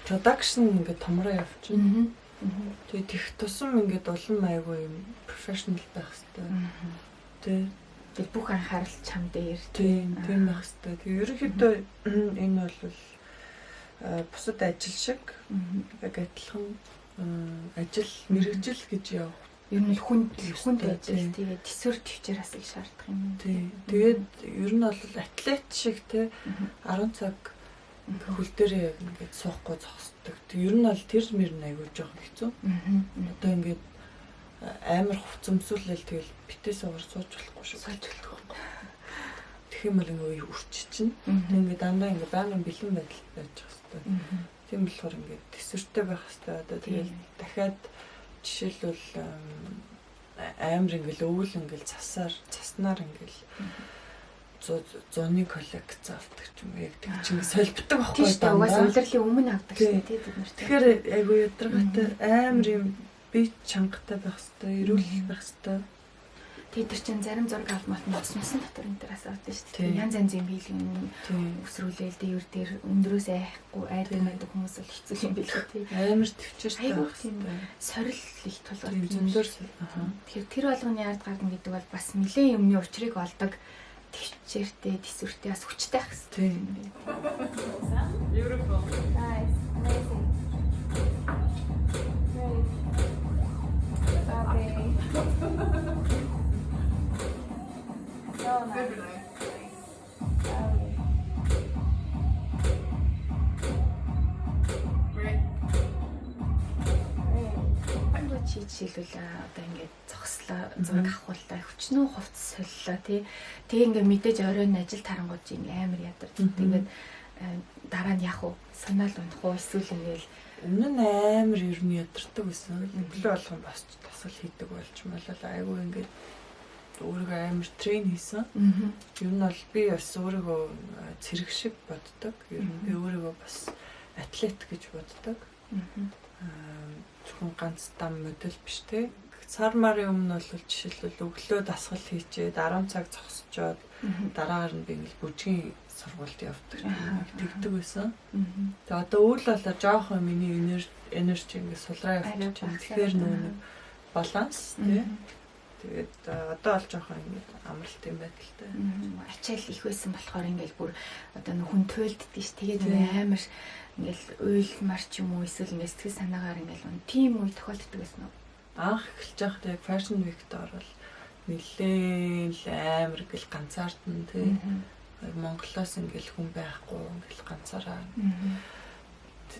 Speaker 2: production ингээд томроо явчихна. Тэгээ тех тусам ингээд улам айгүй юм professional байх хэрэгтэй. Тэ.
Speaker 1: Тэгэл бүх анхаарал чам дээр.
Speaker 2: Тийм, тийм байх хэрэгтэй. Тэгээ ерөнхийдөө энэ бол бусад ажил шиг яг адилхан ажил мэргэжил гэж явах.
Speaker 1: Ер нь хүнд хүнд ажил, тэгээд төсвөр төвчээр бас их шаардах юм.
Speaker 2: Тийм. Тэгээд ер нь бол атлет шиг те 10 цаг хөл дээрээ яг ингээд суухгүй зогсдог. Тэг ер нь бол тэр мөр нь айгүй жоохон хэцүү. Одоо ингээд амар хувц өмсүүлэл тэгэл битээс уур сууж болохгүй шүү.
Speaker 1: Сууж болохгүй.
Speaker 2: Тэгэх юм бол ингээд үрчи чинь. Тэг ингээд дандаа ингээд байнгын бэлэн байдалд байж байгаа хэвээр. Тийм болохоор ингээд төсвөртэй байх хэрэгтэй. Одоо тэгэл дахиад жишээлбэл амар ингээл өвөл ингээл цасаар цаснаар ингээл зуны коллекц авдаг ч юм уу, яг тэг чинь солбдог байхгүй.
Speaker 1: Тийм шүү дээ. Угаасаа улирлын өмнө авдаг шүү дээ, тий, бид нар.
Speaker 2: Тэгэхээр айгу ядаргаатай, амар юм бие чангатай байх хэрэгтэй, эрүүл байх хэрэгтэй.
Speaker 1: Тэгээд тэр чинь зарим зураг авмалт нуц нусан дотор энэ тераас авдаг шүү дээ. Янз янзын биеийн өсрүүлээл дээр дээр өндрөөс айхгүй айдаг байдаг хүмүүс бол хэцүү юм билээ, тий.
Speaker 2: Амар төвчээртэй
Speaker 1: Айгүй
Speaker 2: байх
Speaker 1: тийм
Speaker 2: хэрэгтэй.
Speaker 1: сорил их тулгардаг
Speaker 2: Тийм
Speaker 1: юм
Speaker 2: зөндөр.
Speaker 1: шиг. Тэгэхээр тэр болгоны ард гарна гэдэг бол бас нэлээд юмны учрыг олдог төвчээртэй, төсвөртэй, бас хүчтэй байх хэрэгтэй юм байна.
Speaker 2: Beautiful.
Speaker 1: Nice. Amazing. Great. Okay. So nice. Lovely.
Speaker 3: Great.
Speaker 1: Great. Чи жишээлбэл одоо ингээд зогслоо, зураг авахулаа, хүчнүү хувцас солилоо, тий. Тэгээ ингээд мэдээж оройн ажил тарангууд чи ингээд амар ядарч. Тэгээд дараа нь яах вэ? Санаал унах уу? Эсвэл ингээд
Speaker 2: Өмнө нь амар ер нь ядардаг байсан. Өглөө болгон босч дасгал хийдэг болж малал айгүй ингээд өөрийгөө амар train хийсэн. Ер нь бол би бас өөрийгөө цэрэг шиг боддог. Ер нь би өөрийгөө бас атлет гэж боддог. Зөвхөн ганц дам модель биш те. Сар марын өмнө бол жишээлбэл өглөө дасгал хийчээд 10 цаг зогсчоод дараагаар нь би ингээл бүжгийн сургуульд явдаг. Тэгдэг байсан. Тэгээ одоо үйл болоо жоохон миний energy ингээд сулраа
Speaker 1: Арай
Speaker 2: явчих.
Speaker 1: багасаа.
Speaker 2: Тэгэхээр нөө нэг баланс тий. Тэгээд одоо бол жоохон ингээд амралт юм байдалтай.
Speaker 1: Ачаал их байсан болохоор ингээл бүр одоо нөх хүн туйлддаг ш. Тэгээд амар ингээл уйлмар ч юм уу, эсвэл ингээл сэтгэл санаагаар ингээл тийм үе тохиолддог байсан уу?
Speaker 2: Анх эхэлж байхад яг Fashion Week-д орвол нэлээд л амар ингээл ганцаардна тий. Монголоос ингээл хүн байхгүй, ингээл ганцаараа.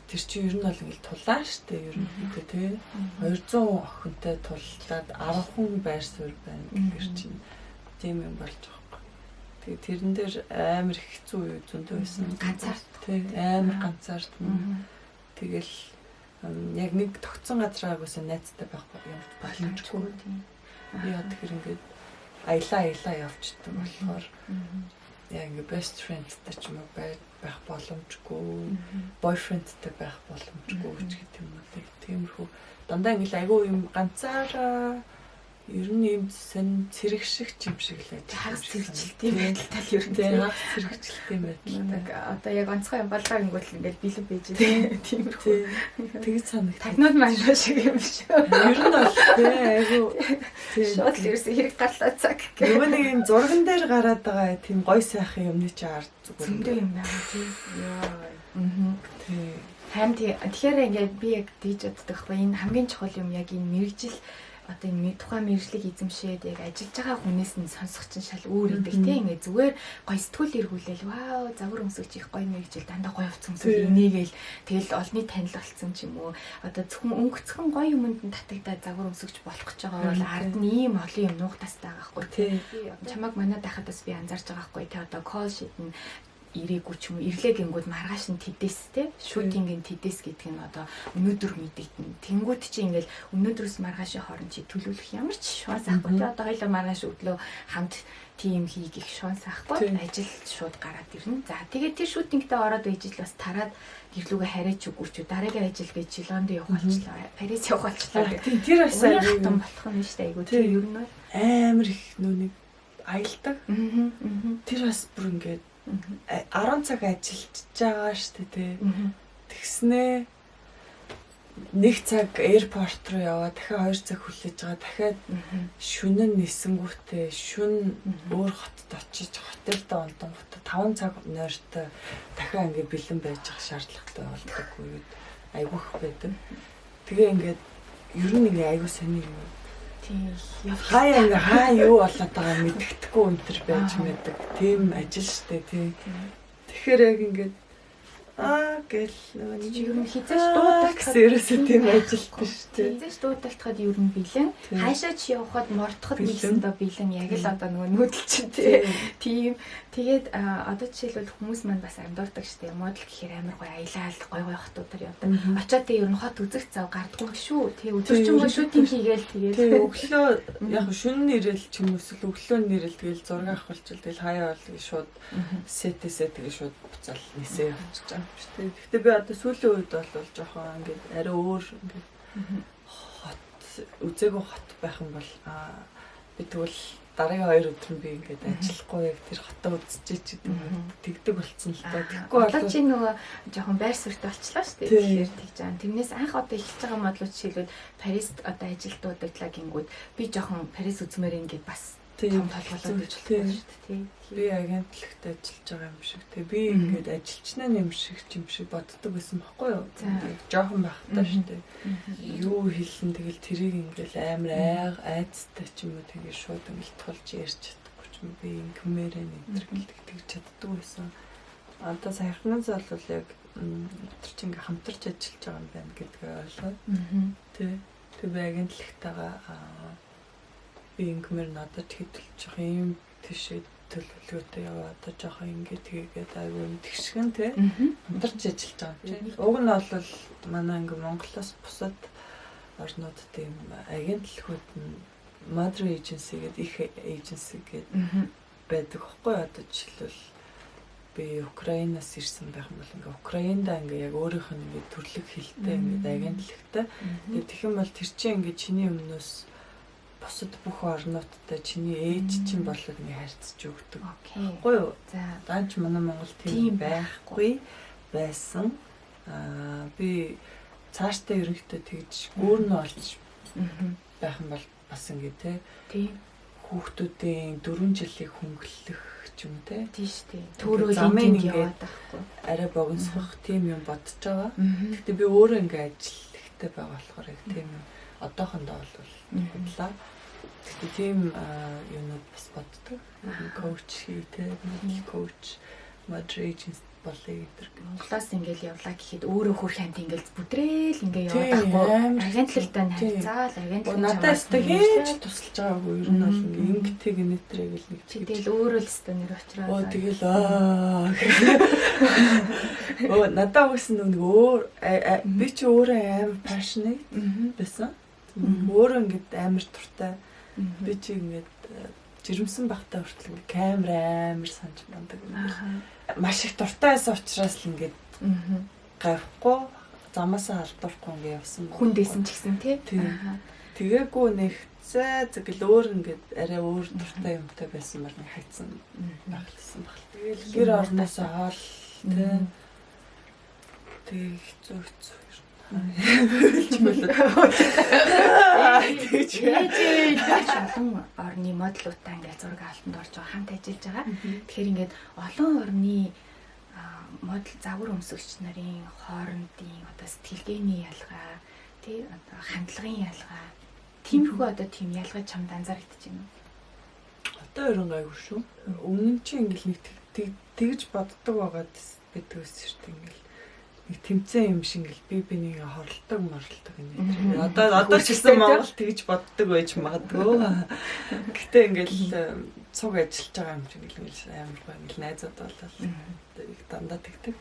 Speaker 2: Тэр чинь ер нь бол ингээл тулаан штэ ер нь хэдэ тий. 200 охинтой туллаад 10 хүн байр суурь байна гэхэр чинь тийм юм болж байгаа байхгүй. Тэгээ тэрэн дээр амар их хэцүү үе зөндөө байсан.
Speaker 1: Ганцаард.
Speaker 2: Тий, амар ганцаардна. Тэгэл яг нэг тогтсон газар агуулсан найзтай байх юм боломжгүй.
Speaker 1: Тийм.
Speaker 2: Яа тэгэхээр ингээд аялаа аялаа явчдаг болохоор яа ингээд best friend-тай ч юм уу байх боломжгүй, boyfriend-тай байх боломжгүй ч гэх юм уу. Тиймэрхүү дандаа ингээд айгүй юм ганцаараа ер нь юм сонь цэрэг шиг ч юм шиг л байж.
Speaker 1: Хагас цэрэгчлэлтийн байдалтай л ер нь
Speaker 2: Тийм, хагас цэрэгчлэлтийн байдалтай.
Speaker 1: Нэг одоо яг онцгой юм боллоо гингүүт л ингээд бэлэн байж тийм тиймэрхүү.
Speaker 2: Тийм. Тэгж санагдав.
Speaker 1: Тагнууд маань шиг юм шүү.
Speaker 2: Ер нь бол тий айгүй тий.
Speaker 1: Шууд л ерөөсөө хэрэг гарлаа цаг гэх.
Speaker 2: Нөгөө нэг юм зурган дээр гараад байгаа тийм гой сайхан юмны чи ард зүгээр.
Speaker 1: Зөндөө юм байгаа тий.
Speaker 2: Яа.
Speaker 1: Аа.
Speaker 2: Тий.
Speaker 1: Харин тий, тэгэхээр ингээд би яг дийж боддог байхгүй, энэ хамгийн чухал юм яг энэ мэргэжил, одоо энэ тухайн мэргэжлийг эзэмшээд яг ажиллаж байгаа хүнээс нь сонсох чинь шал өөр идэг тий. Ингээд зүгээр гоё сэтгүүл эргүүлээл, вау, загвар өмсөгч их гоё мэргэжил, дандаа гоё хувцас өмсөөл инээгээл тэгэл олонний танил болсон ч юм уу. Одоо зөвхөн өнгөцхөн гоё юмд нь татагдаад загвар өмсөгч болох гэж байгаа бол ард нь ийм олон юм нуугтастай байгаа байхгүй тий. Чамаг манад байхад бас би анзаарч байгаа байхгүй тий. Одоо call sheet нь ирээгүй ч юм уу, ирлээ гингүүд маргааш нь тэдэс те, shooting нь тэдэс гэдэг нь одоо өнөөдөр мэдэгдэнэ. Тэнгүүд чи ингээл өнөөдрөөс маргаашийн хооронд чи төлөвлөх ямар ч шанс авахгүй те. Одоо хоёлоо маргааш өглөө хамт тийм хий гэх шанс авахгүй. Ажил шууд гараад ирнэ. За тэгээд тэр shooting тэй ороод байж л бас тараад гэрлүүгээ хараач үгүй ч дараагийн ажил гэж Лондон явах болчлоо. Парис явах болчлоо гэх.
Speaker 2: Тийм, тэр бас
Speaker 1: Үеийн
Speaker 2: айгүй
Speaker 1: хатан болох юм шүү дээ айгүй. Тэр ер нь бол
Speaker 2: амар их нөө нэг аялдаг.
Speaker 1: Аа.
Speaker 2: Тэр бас бүр ингээд 10 цаг ажиллаж байгаа штэ тий. Тэгснээ нэг цаг airport руу яваа, дахиад 2 цаг хүлээж байгаа, дахиад шөнө нь нисэнгүүтээ шүн өөр хотод очиж хотелдээ унтангуудаа 5 цаг нойртой дахиад ингээд бэлэн байж байгаа шаардлагатай болдог үед айгүйх байдаг. Тэгээ ингээд ер нь ингээ айгүй сони юм.
Speaker 1: Тийм.
Speaker 2: Хаяа ингээ хаа юу болоод байгаа мэддэхгүй өнтер байж мэддэг. Тийм ажил штэ тий. Тэгэхээр яг ингээд Аа гэл нөгөө нэг
Speaker 1: Ер нь хэзээ ч дуудах
Speaker 2: гэсэн ерөөсөө тийм ажил биш тий.
Speaker 1: Хэзээ ч дуудалтахад ер нь бэлэн. Хаашаа ч явхад мордоход нэгсэндээ бэлэн. Яг л одоо нөгөө нүүдэл чинь тий. Тийм. Тэгээд одоо жишээлбэл хүмүүс маань бас андуурдаг штэ. Модел гэхээр амар гоё аялал гоё гоё хотуудаар явдаг. Очоод тий ер нь хот үзэх зав гардггүй шүү. Тий өдөржингөө shooting хийгээл тэгээд.
Speaker 2: Тий өглөө яг шөнө нэрэл ч юм эсвэл өглөө нэрэл тэгэл зураг авахулчвал тэгэл хаяа бол шууд сэтээсээ тэгээ шууд буцаал нисээ явчихж байгаа юм шүү дээ. Гэхдээ би одоо сүүлийн үед бол жоохон ингээд арай өөр ингээд хот үзээгүй хот байх юм бол би тэгвэл дараагийн 2 өдөр нь би ингээд ажиллахгүй яг тэр хотоо үзчихээ ч гэдэг юм тэгдэг болцсон л та.
Speaker 1: Тэгэхгүй бол чи нөгөө жоохон байр суурьтай болчлоо шүү дээ. Тэгэхээр тэгж байгаа. Тэрнээс анх одоо эхэлж байгаа модлууд жишээлбэл Парист одоо ажилтнуудагдлаа гингүүд би жоохон Парис үзмээр ингээд бас том толгойлоод иж болохгүй шүү дээ.
Speaker 2: Би агентлагт ажиллаж байгаа юм шиг. Тэг би ингээд ажилчнаа юм шиг юм шиг боддог байсан байхгүй юу? Жоохон байхдаа шүү дээ. Юу хэлсэн тэгэл тэрийг ингээд амар айцтай ч юм уу тэгээ шууд ингээд тулж ярьж чадахгүй ч юм би ингэмээрээ энэ гэлдэг тэгж чаддаг байсан. Одоо саяхнаас бол яг тэр чинь ингээд хамтарч ажиллаж байгаа юм байна гэдгээ ойлгоод. Тэ. Тэг би агентлагтайгаа би ингэмээр надад хэдэлж байгаа юм тийшээ төлөвлөгөөтэй яваа одоо жоохон ингэ тгээгээд айгүй юм тэгшгэн тий хамтарч ажиллаж байгаа юм чинь. Уг нь бол манай ингээ Монголоос бусад орнуудад ийм агентлагууд нь mother agency гэдэг их agency гэдэг байдаг хгүй. Одоо жишээлбэл би Украинаас ирсэн байх юм бол ингээ Украинда ингээ яг өөрийнх нь ингээ төрлөг хэлтэй ингээ агентлагтай. Тэгээ тэгэх юм бол тэр чинь ингээ чиний өмнөөс бусад бүх орнуудтай чиний ээж чинь болоод ингээ харьцаж өгдөг. Баггүй юу?
Speaker 1: За.
Speaker 2: Даанч манай Монгол тийм байхгүй байсан. Би цаашдаа ерөнхийдөө тэгж гүүрнэ олж байх юм бол бас ингээ те.
Speaker 1: Тийм.
Speaker 2: Хүүхдүүдийн 4 жилийг хөнгөлөх ч юм те.
Speaker 1: Тийм шүү дээ. Төрөөл ингээд яваад байхгүй.
Speaker 2: Арай богиносгох тийм юм бодож байгаа. Гэхдээ би өөрөө ингээ ажил ихтэй байгаа болохоор яг тийм юм одоохондоо бол худлаа. Гэхдээ тийм юунууд бас боддог. Коуч хий те, model coach, model agent болъё гэдэг.
Speaker 1: Монголоос ингээл явлаа гэхэд өөрөө хөрх хамт ингээл бүдрээл ингээ яваад байхгүй. Агентлагтай нь харьцаал, агентлаг
Speaker 2: нь надад өстой хийж тусалж байгаагүй. Ер нь бол ингээ ингэтэг нэтрэг л нэг
Speaker 1: чи тэгэл өөрөө л өстой нэр учраа.
Speaker 2: Оо тэгэл аа. Оо надад үсэн нэг өөр би чи өөрөө амар passionate байсан. Өөрөө ингээд амар туртай. Би чи ингээд жирэмсэн багтаа хүртэл ингээд камер амар санаж мандаг. Маш их дуртай байсан учраас л ингээд гавхгүй замаасаа алдахгүй ингээд явсан.
Speaker 1: Хүн дээсэн ч гэсэн тий.
Speaker 2: Тэгээгүй нэг зэ зэгэл өөр ингээд арай өөр дуртай юмтай байсан бол нэг хайцсан байх лсэн баг. Тэгэл гэр орноосоо хоол тий. Тэг хэцүү хэцүү. Тэгж
Speaker 1: олон орны моделуудтай ингээд зураг авалтанд орж байгаа, хамт ажиллаж байгаа. Тэгэхээр ингээд олон орны модел загвар өмсөгч нарын хоорондын одоо сэтгэлгээний ялгаа, тий одоо хандлагын ялгаа, тиймэрхүү одоо тийм ялгаа чамд анзаарэгдэж байна уу?
Speaker 2: Одоо ерөн гайгүй шүү. Өмнө нь чи ингээд нэг тэгж боддог байгаад байдаг ус шүү дээ ингээд. Нэг тэмцээн юм шиг ингээл би бинийг хорлдог морлдог энэ. Одоо ч гэсэн Монгол тэгж боддог байж магадгүй. Гэтэ ингээл цуг ажиллаж байгаа юм шиг ингээл амар гоё ингээл найзууд болол их дандаа тэгдэг.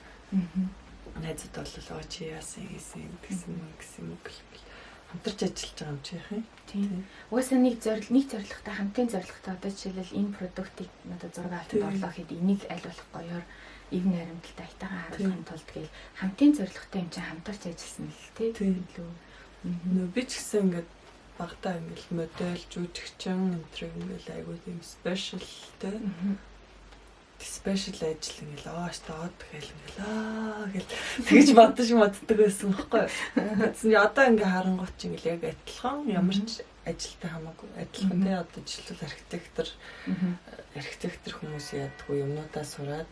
Speaker 2: Найзууд болол оо чи яасан хийсэн гэсэн юм гэсэн юм гэл хамтарч ажиллаж байгаа юм чи яах юм.
Speaker 1: Тийм. Угаасаа нэг зорилготой хамтын зорилготой одоо жишээлбэл энэ продуктыг одоо зураг авалтанд орлоо гэхэд энийг аль болох гоёор ив найрамдалтай айтайхан харуулахын тулд гээл хамтын зорилготой юм чинь хамтарч ажилласан л тий илүү.
Speaker 2: Нөө би ч гэсэн ингээд багтаа ингээд модель, жүжигчин энэ төр ингээд айгуу тийм special тий. Special ажил ингээд ааш таад гэл ингээд аа гэл тэгж бодож моддог байсан байхгүй. Тэгсэн чинь одоо ингээд харангуут чинь ингээд яг адилхан ямар ч ажилтай хамаагүй адилхан тий одоо жишээлбэл архитектор хүмүүс яадгүй юмнуудаа сураад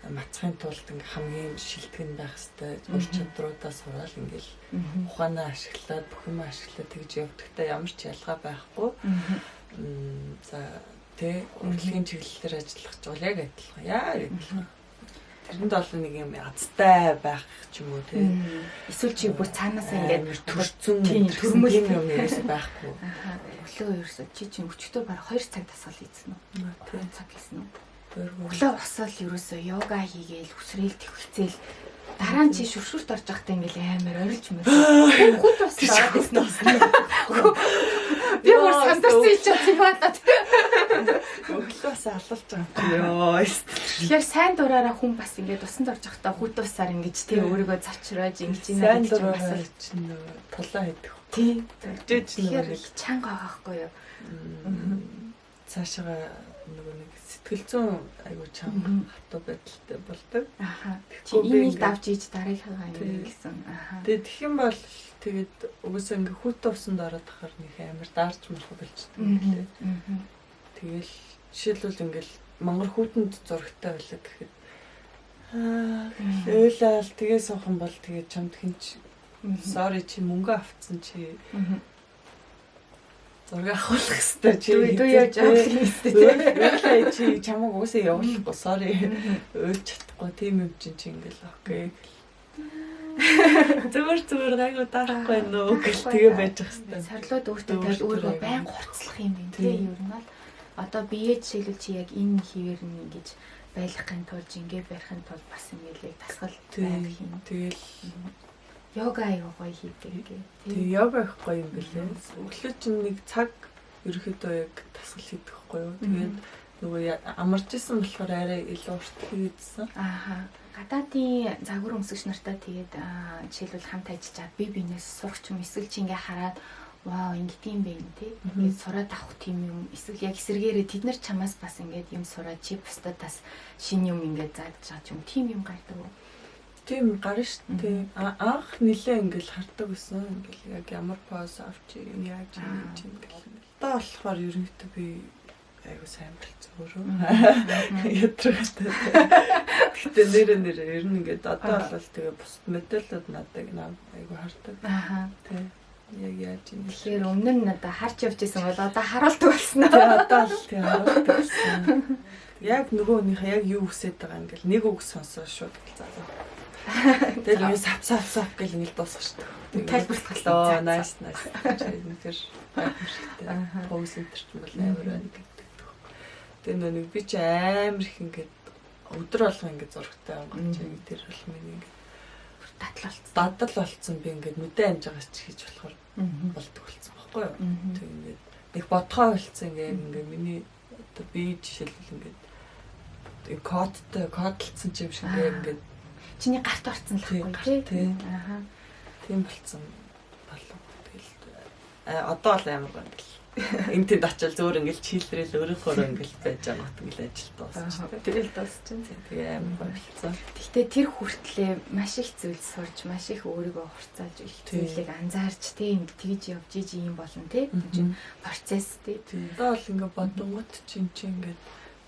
Speaker 2: мацхын тулд ингээ хамгийн шилтгэн байх хэвээр ур чадруудаа сураал ингээл ухаанаа ашиглаад бүх юм ашиглаад тэгж явдагтай ямар ч ялгаа байхгүй. За тэ урлагийн чиглэлээр ажиллах ч бол яг адилхан. Яг адилхан. Тэрэнд бол нэг юм азтай байх ч юм уу тий.
Speaker 1: Эсвэл чи бүр цаанаасаа ингээд
Speaker 2: төрцөн төрмөл юм ерөөсөө байхгүй.
Speaker 1: Өглөө ерөөсөө чи чинь өчигдөр бараг 2 цаг дасгал хийсэн үү? 2 цаг хийсэн үү? Өглөө босоод ерөөсөө йога хийгээл үсрээл тэвхэлцээл дараа нь чи шүршүрт орж байхдаа ингээл амар орилж мөрөл. Хүүхэд бас ороод ирсэн. Би бүр сандарсан чи тийм надад.
Speaker 2: Өглөөс алуулж байгаа юм чи ёо.
Speaker 1: Тэгэхээр сайн дураараа хүн бас ингээд усанд орж байхдаа хүүт усаар ингэж тий өөрийгөө зочроож ингэж
Speaker 2: сайн дураараа чинь нөгөө тулаа хийдэг.
Speaker 1: Тий.
Speaker 2: Тэгжээж
Speaker 1: нөгөө нэг чанга байгаа байхгүй юу?
Speaker 2: Цаашаа нөгөө нэг сэтгэл зүйн айгуу чанга хатуу байдалтай болдог.
Speaker 1: Аха. Чи энийг давж ийж дараагийнхаа юм гэсэн. Аха.
Speaker 2: Тэгээд тэгэх юм бол тэгээд угсаа ингээ хүүтэн усанд ороод тахаар нэг амар даарч мөрөх болчдөг юм лээ. Тэгэл жишээлбэл ингээл мангар хүүтэнд зурагтай байлаа гэхэд ойлаал тэгээ суух юм бол тэгээ чамд хинч sorry чи мөнгө авцсан чи зураг авах хэвээр чи
Speaker 1: дүү яаж авах
Speaker 2: хэвээр чи чамайг уусаа явуулахгүй sorry уйлж чадахгүй тийм юм чинь чи ингээл окей зүгээр гайгүй дарахгүй нөө гэл тэгээ байж ах хэвээр.
Speaker 1: Сорилууд өөртөө тавьж өөрийгөө байн хурцлах юм байна тий ер нь бол одоо биеэ жишээлбэл чи яг энэ хэвээр нь ингэж байлгахын тулд ингээ барихын тулд бас ингээл яг дасгал байх юм.
Speaker 2: Тэгэл
Speaker 1: йога аягүй гоё хийдэг гэ.
Speaker 2: Тэг йога их гоё юм бэлээ. Өглөө чинь нэг цаг ерөөхдөө яг дасгал хийдэг байхгүй юу. Тэгээд нөгөө амарч исэн болохоор арай илүү урт хийдсэн.
Speaker 1: Ааха. Гадаадын загвар өмсөгч нартай тэгээд жишээлбэл хамт ажиллаж чад би бинээс сурах ч юм эсвэл чи ингээ хараад вау ингэдэм байх тий. Ингээд сураад авах тийм юм эсвэл яг эсэргээрээ тэд нар чамаас бас ингээд юм сураад чи бусдад бас шинэ юм ингээд зааж байгаа ч юм тийм юм гардаг уу?
Speaker 2: Тийм гарна шүү дээ. Анх нилээ ингээл хардаг байсан. Ингээл яг ямар поз авч яаж хийж ингээл. Одоо болохоор ерөнхийдөө би айгу сайн болцсон өөрөө. Ядраатай. Гэтэ нэрэ ер нь ингээд одоо бол тэгээ бусд модельуд надад айгу хардаг.
Speaker 1: Аха.
Speaker 2: Тэ. Яг яаж юм.
Speaker 1: Тэгэхээр өмнө нь надад харж явж исэн бол одоо харуулдаг болсон уу?
Speaker 2: Тэ одоо л тэг харуулдаг болсон. Яг нөгөөнийхөө яг юу хүсэж байгаа ингээл нэг үг сонсоо шууд залуу. Тэгэл ингэ сап сап сап гэл ингээл дуусгах шүү дээ.
Speaker 1: Тайлбарлах.
Speaker 2: Nice nice. Тэр гайхамшигтай. Pose center ч юм бол амар байна гэдэг. Тэгээ нөө нэг би чи амар их ингээд өдөр болгон ингээд зурагтай байгаа чи тэр бол миний ингээд
Speaker 1: дадал болцсон.
Speaker 2: Дадал болцсон би ингээд мэдээ амж байгаас ч хийж болохоор болдог болцсон байхгүй юу. Тэг ингээд нэг бодгоо болцсон ингээд ингээд миний одоо би жишээлбэл ингээд кодтой кодлцсон юм шиг ингээд
Speaker 1: чиний гарт орцсон л байхгүй
Speaker 2: тий.
Speaker 1: Аха.
Speaker 2: Тийм болцсон болов. Тэгэл одоо бол амар гоё ингээл. Энэ тэнд очил зөөр ингээл чийлрэл өөрийнхөө ингээл байж байгаа гот ингээл ажил дуусчих.
Speaker 1: Тэгэл дуусчих.
Speaker 2: Тэгээ амар гоё болцсон.
Speaker 1: Гэхдээ тэр хүртлээ маш их зүйл сурч, маш их өөрийгөө хурцаалж, их зүйлийг анзаарч тий ингэ тэгж явж иж юм болно тий. Процесс тий.
Speaker 2: Одоо бол ингээ бодонгот чинь чи ингээд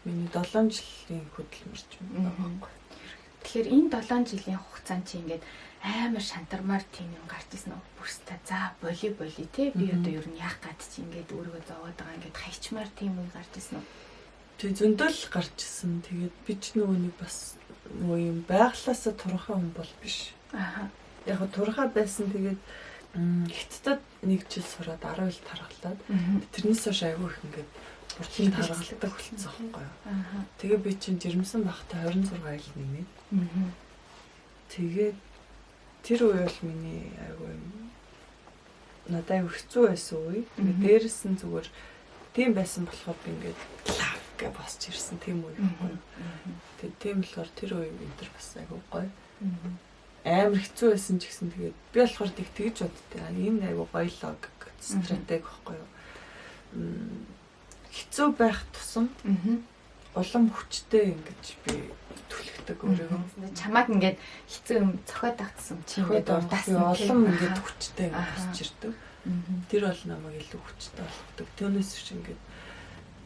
Speaker 2: миний 7 жилийн хөдөлмөрч юм байгаа байхгүй.
Speaker 1: Тэгэхээр энэ 7 жилийн хугацаанд чи ингээд амар шантармаар тийм юм гарч ирсэн үү? Бүрстэ за боли боли тий би одоо ер нь яах гад чи ингээд өөрийгөө зовоод байгаа ингээд хайчмаар тийм үе гарч ирсэн үү?
Speaker 2: Тэг зөндөл гарч ирсэн. Тэгээд би ч нөгөө нэг бас нөгөө юм байглаасаа турхаа хүн бол биш.
Speaker 1: Аха.
Speaker 2: Яг турхаа байсан тэгээд Хятадд нэг жил сураад 10 жил таргалаад тэрнээс хойш айгүй их ингээд хурдан таргалдаг болсон байхгүй юу. Тэгээ би чинь жирэмсэн байхдаа 26 айл нэмээд. Тэгээд тэр үе бол миний айгүй юм надад айгүй хэцүү байсан үе. Тэгээд дээрэс нь зүгээр тийм байсан болохоор би ингээд лав гэж босч ирсэн тийм үе байхгүй юу. Тэгээд тийм болохоор тэр үе энэ төр бас айгүй гоё. Амар хэцүү байсан ч гэсэн тэгээд би болохоор тэг тэгж боддтой. Энэ айгүй гоё лог стратеги байхгүй юу. Хэцүү байх тусам улам хүчтэй ингэж би түлхдэг өөрийгөө.
Speaker 1: Чамааг ингээд хэцүү юм цохиод тагтсан чи ингээд урдаас
Speaker 2: нь улам ингээд хүчтэй ингээд босч ирдэг. Тэр бол намайг илүү хүчтэй болгодог. Түүнээс биш ингээд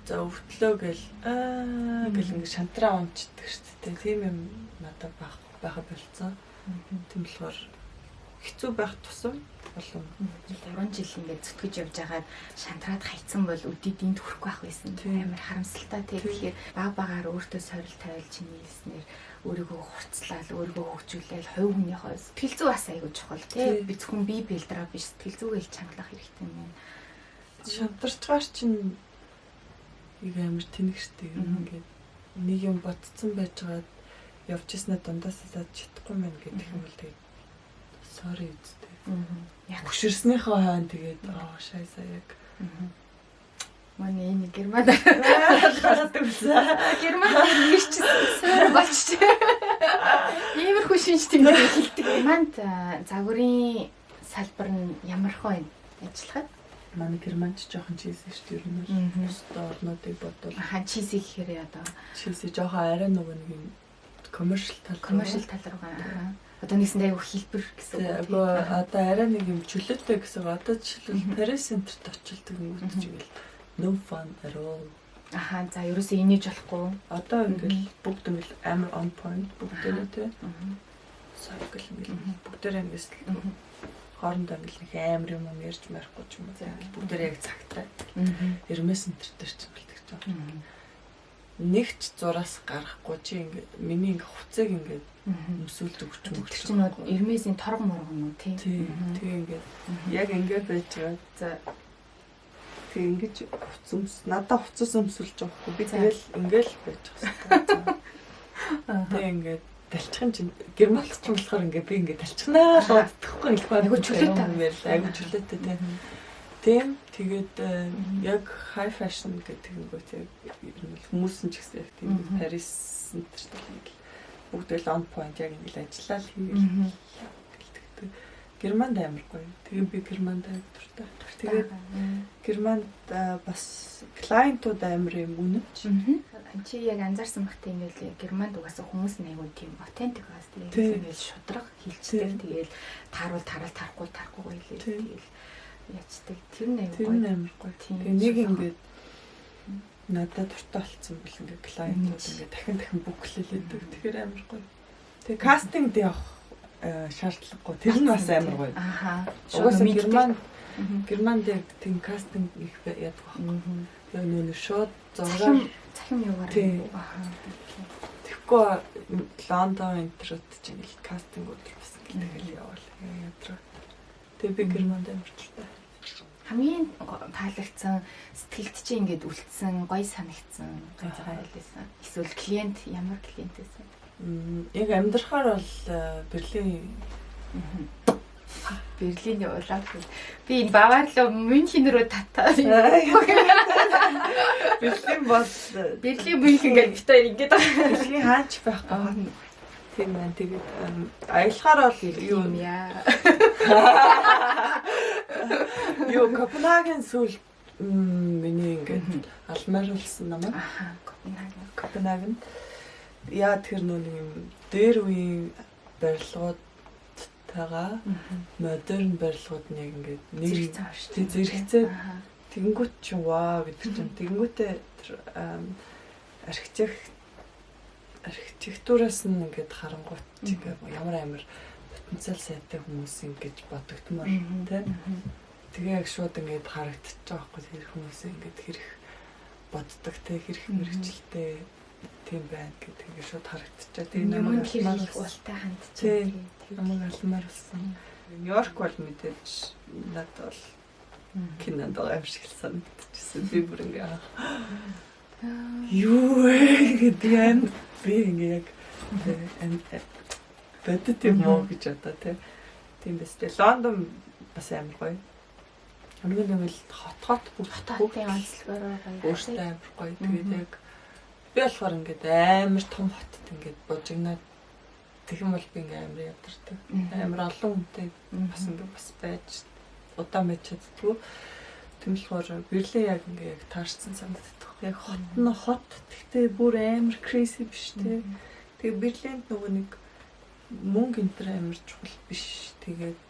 Speaker 2: за өвтлөө гэл аа гэл ингээд шантраа унцдаг шүү дээ. Тийм юм надад байха болцсон. Тийм болохоор хэцүү байх тусам улам
Speaker 1: 3 жил ингээд зүтгэж явж байгаад шантраад хайцсан бол өдийд энд хүрэхгүй байх байсан. Амар харамсалтай тий. Тэгэхээр баг багаар өөртөө сорил тавиал чиний хэлснээр Өөрийгөө хурцлаад, өөрийгөө хөгжүүлээл, хувь хүнийхээ сэтгэл зүй бас айгүй чухал, тий. Би зөвхөн бие бэлдраа биш, сэтгэл зүгээ л чангалах хэрэгтэй юм байна.
Speaker 2: Шантарчгаар чинь нэг амар тэнэг штэ, юм ингээд нэг юм ботцсон байжгаад явж ирснээр дундаас саад чадахгүй мэн гэдэг юм бол тэгээд sorry үстэй.
Speaker 1: Яг
Speaker 2: Хөшөрснийхөө хойно тэгээд аа шайса яг.
Speaker 1: Манай энэ Герман Герман нэрчсэн суур болчих. Иймэрхүү шинж тэмдэг хэлдэг. Германд загварын салбар нь ямархан байна ажиллахад?
Speaker 2: Манай Германч жоохон cheesy шүү дээ, ер нь бол. Бусад орнуудыг бодвол.
Speaker 1: Аха, cheesy гэхээр одоо
Speaker 2: Cheesy, жоохон арай нөгөө нэг юм commercial тал.
Speaker 1: Commercial тал руугаа. Аха. Одоо нэгсэндээ айгүй хэлбэр гэсэн үг.
Speaker 2: Үгүй, одоо арай нэг юм чөлөөтэй гэсэн. Одоо жишээлбэл, Paris Center-т очилдог юм ч ингээл no fun at all.
Speaker 1: Аха, за, ерөөсөө инээж болохгүй.
Speaker 2: Одоо ингээл бүгд ингээл амар on point бүгдээрээ, тий. Circle ингээл бүгдээрээ ингээл хоорондоо ингээл нэг амар юм юм ярьж марихгүй ч юм уу. Ингээл бүгдээрээ яг цагтай. Hermes Center дээр ч ингээл тэгж байгаа. Нэг ч зураас гарахгүй, чи ингээд миний ингээ хувцыг ингээд өмсүүлж өгч
Speaker 1: Тэр чинь Hermes-ийн торго морго юм уу, тий?
Speaker 2: Тий. Тэгээ ингээд яг ингээд байж байгаа. Тэг ингэж хувцас өмс, надад хувцас өмсүүлж байгаа хгүй. Би тэгэл ингээл байж байгаа хэвээр. Тэг ингээд талчихын чинь германч ч болохоор ингээ би ингээ талчихнаа л боддохгүй хэлбэр.
Speaker 1: Айгу чөлөөтэй.
Speaker 2: Айгу чөлөөтэй, тий. Тийм, тэгээд яг high fashion гэдэг ингэнгүүт яг ер нь бол хүмүүс нь ч гэсэн яг тийм Paris Center нэг бүгд л on point, яг ингээл ажиллаа л хийгээл гэлдэг. Германд амар гоё. Тэгээ би Германд амар дуртай. Тэгээд Германд бас клиентууд амар юм үнэнч.
Speaker 1: Чи яг анзаарсан багтаа ингээл Германд угаасаа хүмүүс нь айгу тийм authentic бас, тийм, ингээл шудраг хилчдэг. Тэгээл тааруул таараал, тарахгүй тарахгүй хэлээ. Тэгээл ячдаг. Тэр нь айгу
Speaker 2: гоё. Тэр нь амар гоё. Тэгээ нэг ингээд надад дуртай болцсон бол ингээд клиентууд ингээд дахин дахин book лэлээдэг. Тэгэхээр амар гоё. Тэгээ кастингд явах шаардлагагүй. Тэр нь бас амар гоё. Угаасаа Германд яг тийм кастинг их яадаг байхгүй. Тэгээ нөө шууд зургаар
Speaker 1: цахим юугаар.
Speaker 2: Тэгэхгүй Лондон интернет чинь ингээл кастингууд бас ингээл тэгэл яваал ядраа. Тэгээ би Германд амар дуртай.
Speaker 1: Хамгийн таалагдсан, сэтгэлд чи ингээд үлдсэн, гоё санагдсан газар айлсан. Эсвэл клиент, ямар клиент байсан?
Speaker 2: Яг амьдрахаар бол Берлин.
Speaker 1: Берлин явуулаа. Би энэ Бавар руу, Мюнхен рүү татаа.
Speaker 2: Берлин бол
Speaker 1: Берлин, Мюнхен гэж бит хоёр ингэж байгаа.
Speaker 2: Берлин хаач байхгүй. Тийм байна. Тэгээд аялахаар бол юу
Speaker 1: юм яа.
Speaker 2: Юу, Копенгаген сүүл миний ингээд алмааруулсан намайг.
Speaker 1: Аха, Копенгаген.
Speaker 2: Копенгаген. Яа, тэр нөө нэг юм дээр үеийн барилгуудтайгаа модерн барилгууд нь яг ингээд
Speaker 1: нэг зэрэгцээ.
Speaker 2: Тий, зэрэгцээ. Тэгэнгүүт чинь вау гэдэг чинь, тэгэнгүүтээ тэр архитектураас нь ингээд харангуут чи ингээд ямар амар потенциал сайтай хүмүүс ингэж бодогдмоор, тий. Тэгээ яг шууд ингээд харагдчих байгаа байхгүй, тэр хүмүүс ингээд хэрэг боддог, те, хэрэг мэргэжилтэй тийм байна гэдэг ингээд шууд харагдчихаа.
Speaker 1: Тэгээ намайг алмаар ултай хандчих.
Speaker 2: Намайг алмаар болсон. Нью-Йорк бол мэдээж надад бол кинонд байгаа юм шиг л санагдчихсан. Би бүр ингээ юу вэ гэдэг юм, би ингээ яг бодит юм уу гэж одоо, тий. Тийм биз дээ. Лондон бас амар гоё. Хамгийн нэг л хот хот
Speaker 1: бүх хотын онцлогоор
Speaker 2: гоё. Өөртөө амар гоё. Тэгээд яг би болохоор ингээд амар том хотод ингээд бужигнаад тэгэх юм бол би ингээд амар ядардаг. Амар олон хүнтэй бас ингээд бас байж удаан байж чаддгүй. Тийм болохоор Берлин яг ингээд яг таарсан санагддаг. Яг хот нь хот. Тэгтээ бүр амар crazy биш, те. Тэгээ Берлинд нөгөө нэг мөнгө энэ төр амар чухал биш. Тэгээд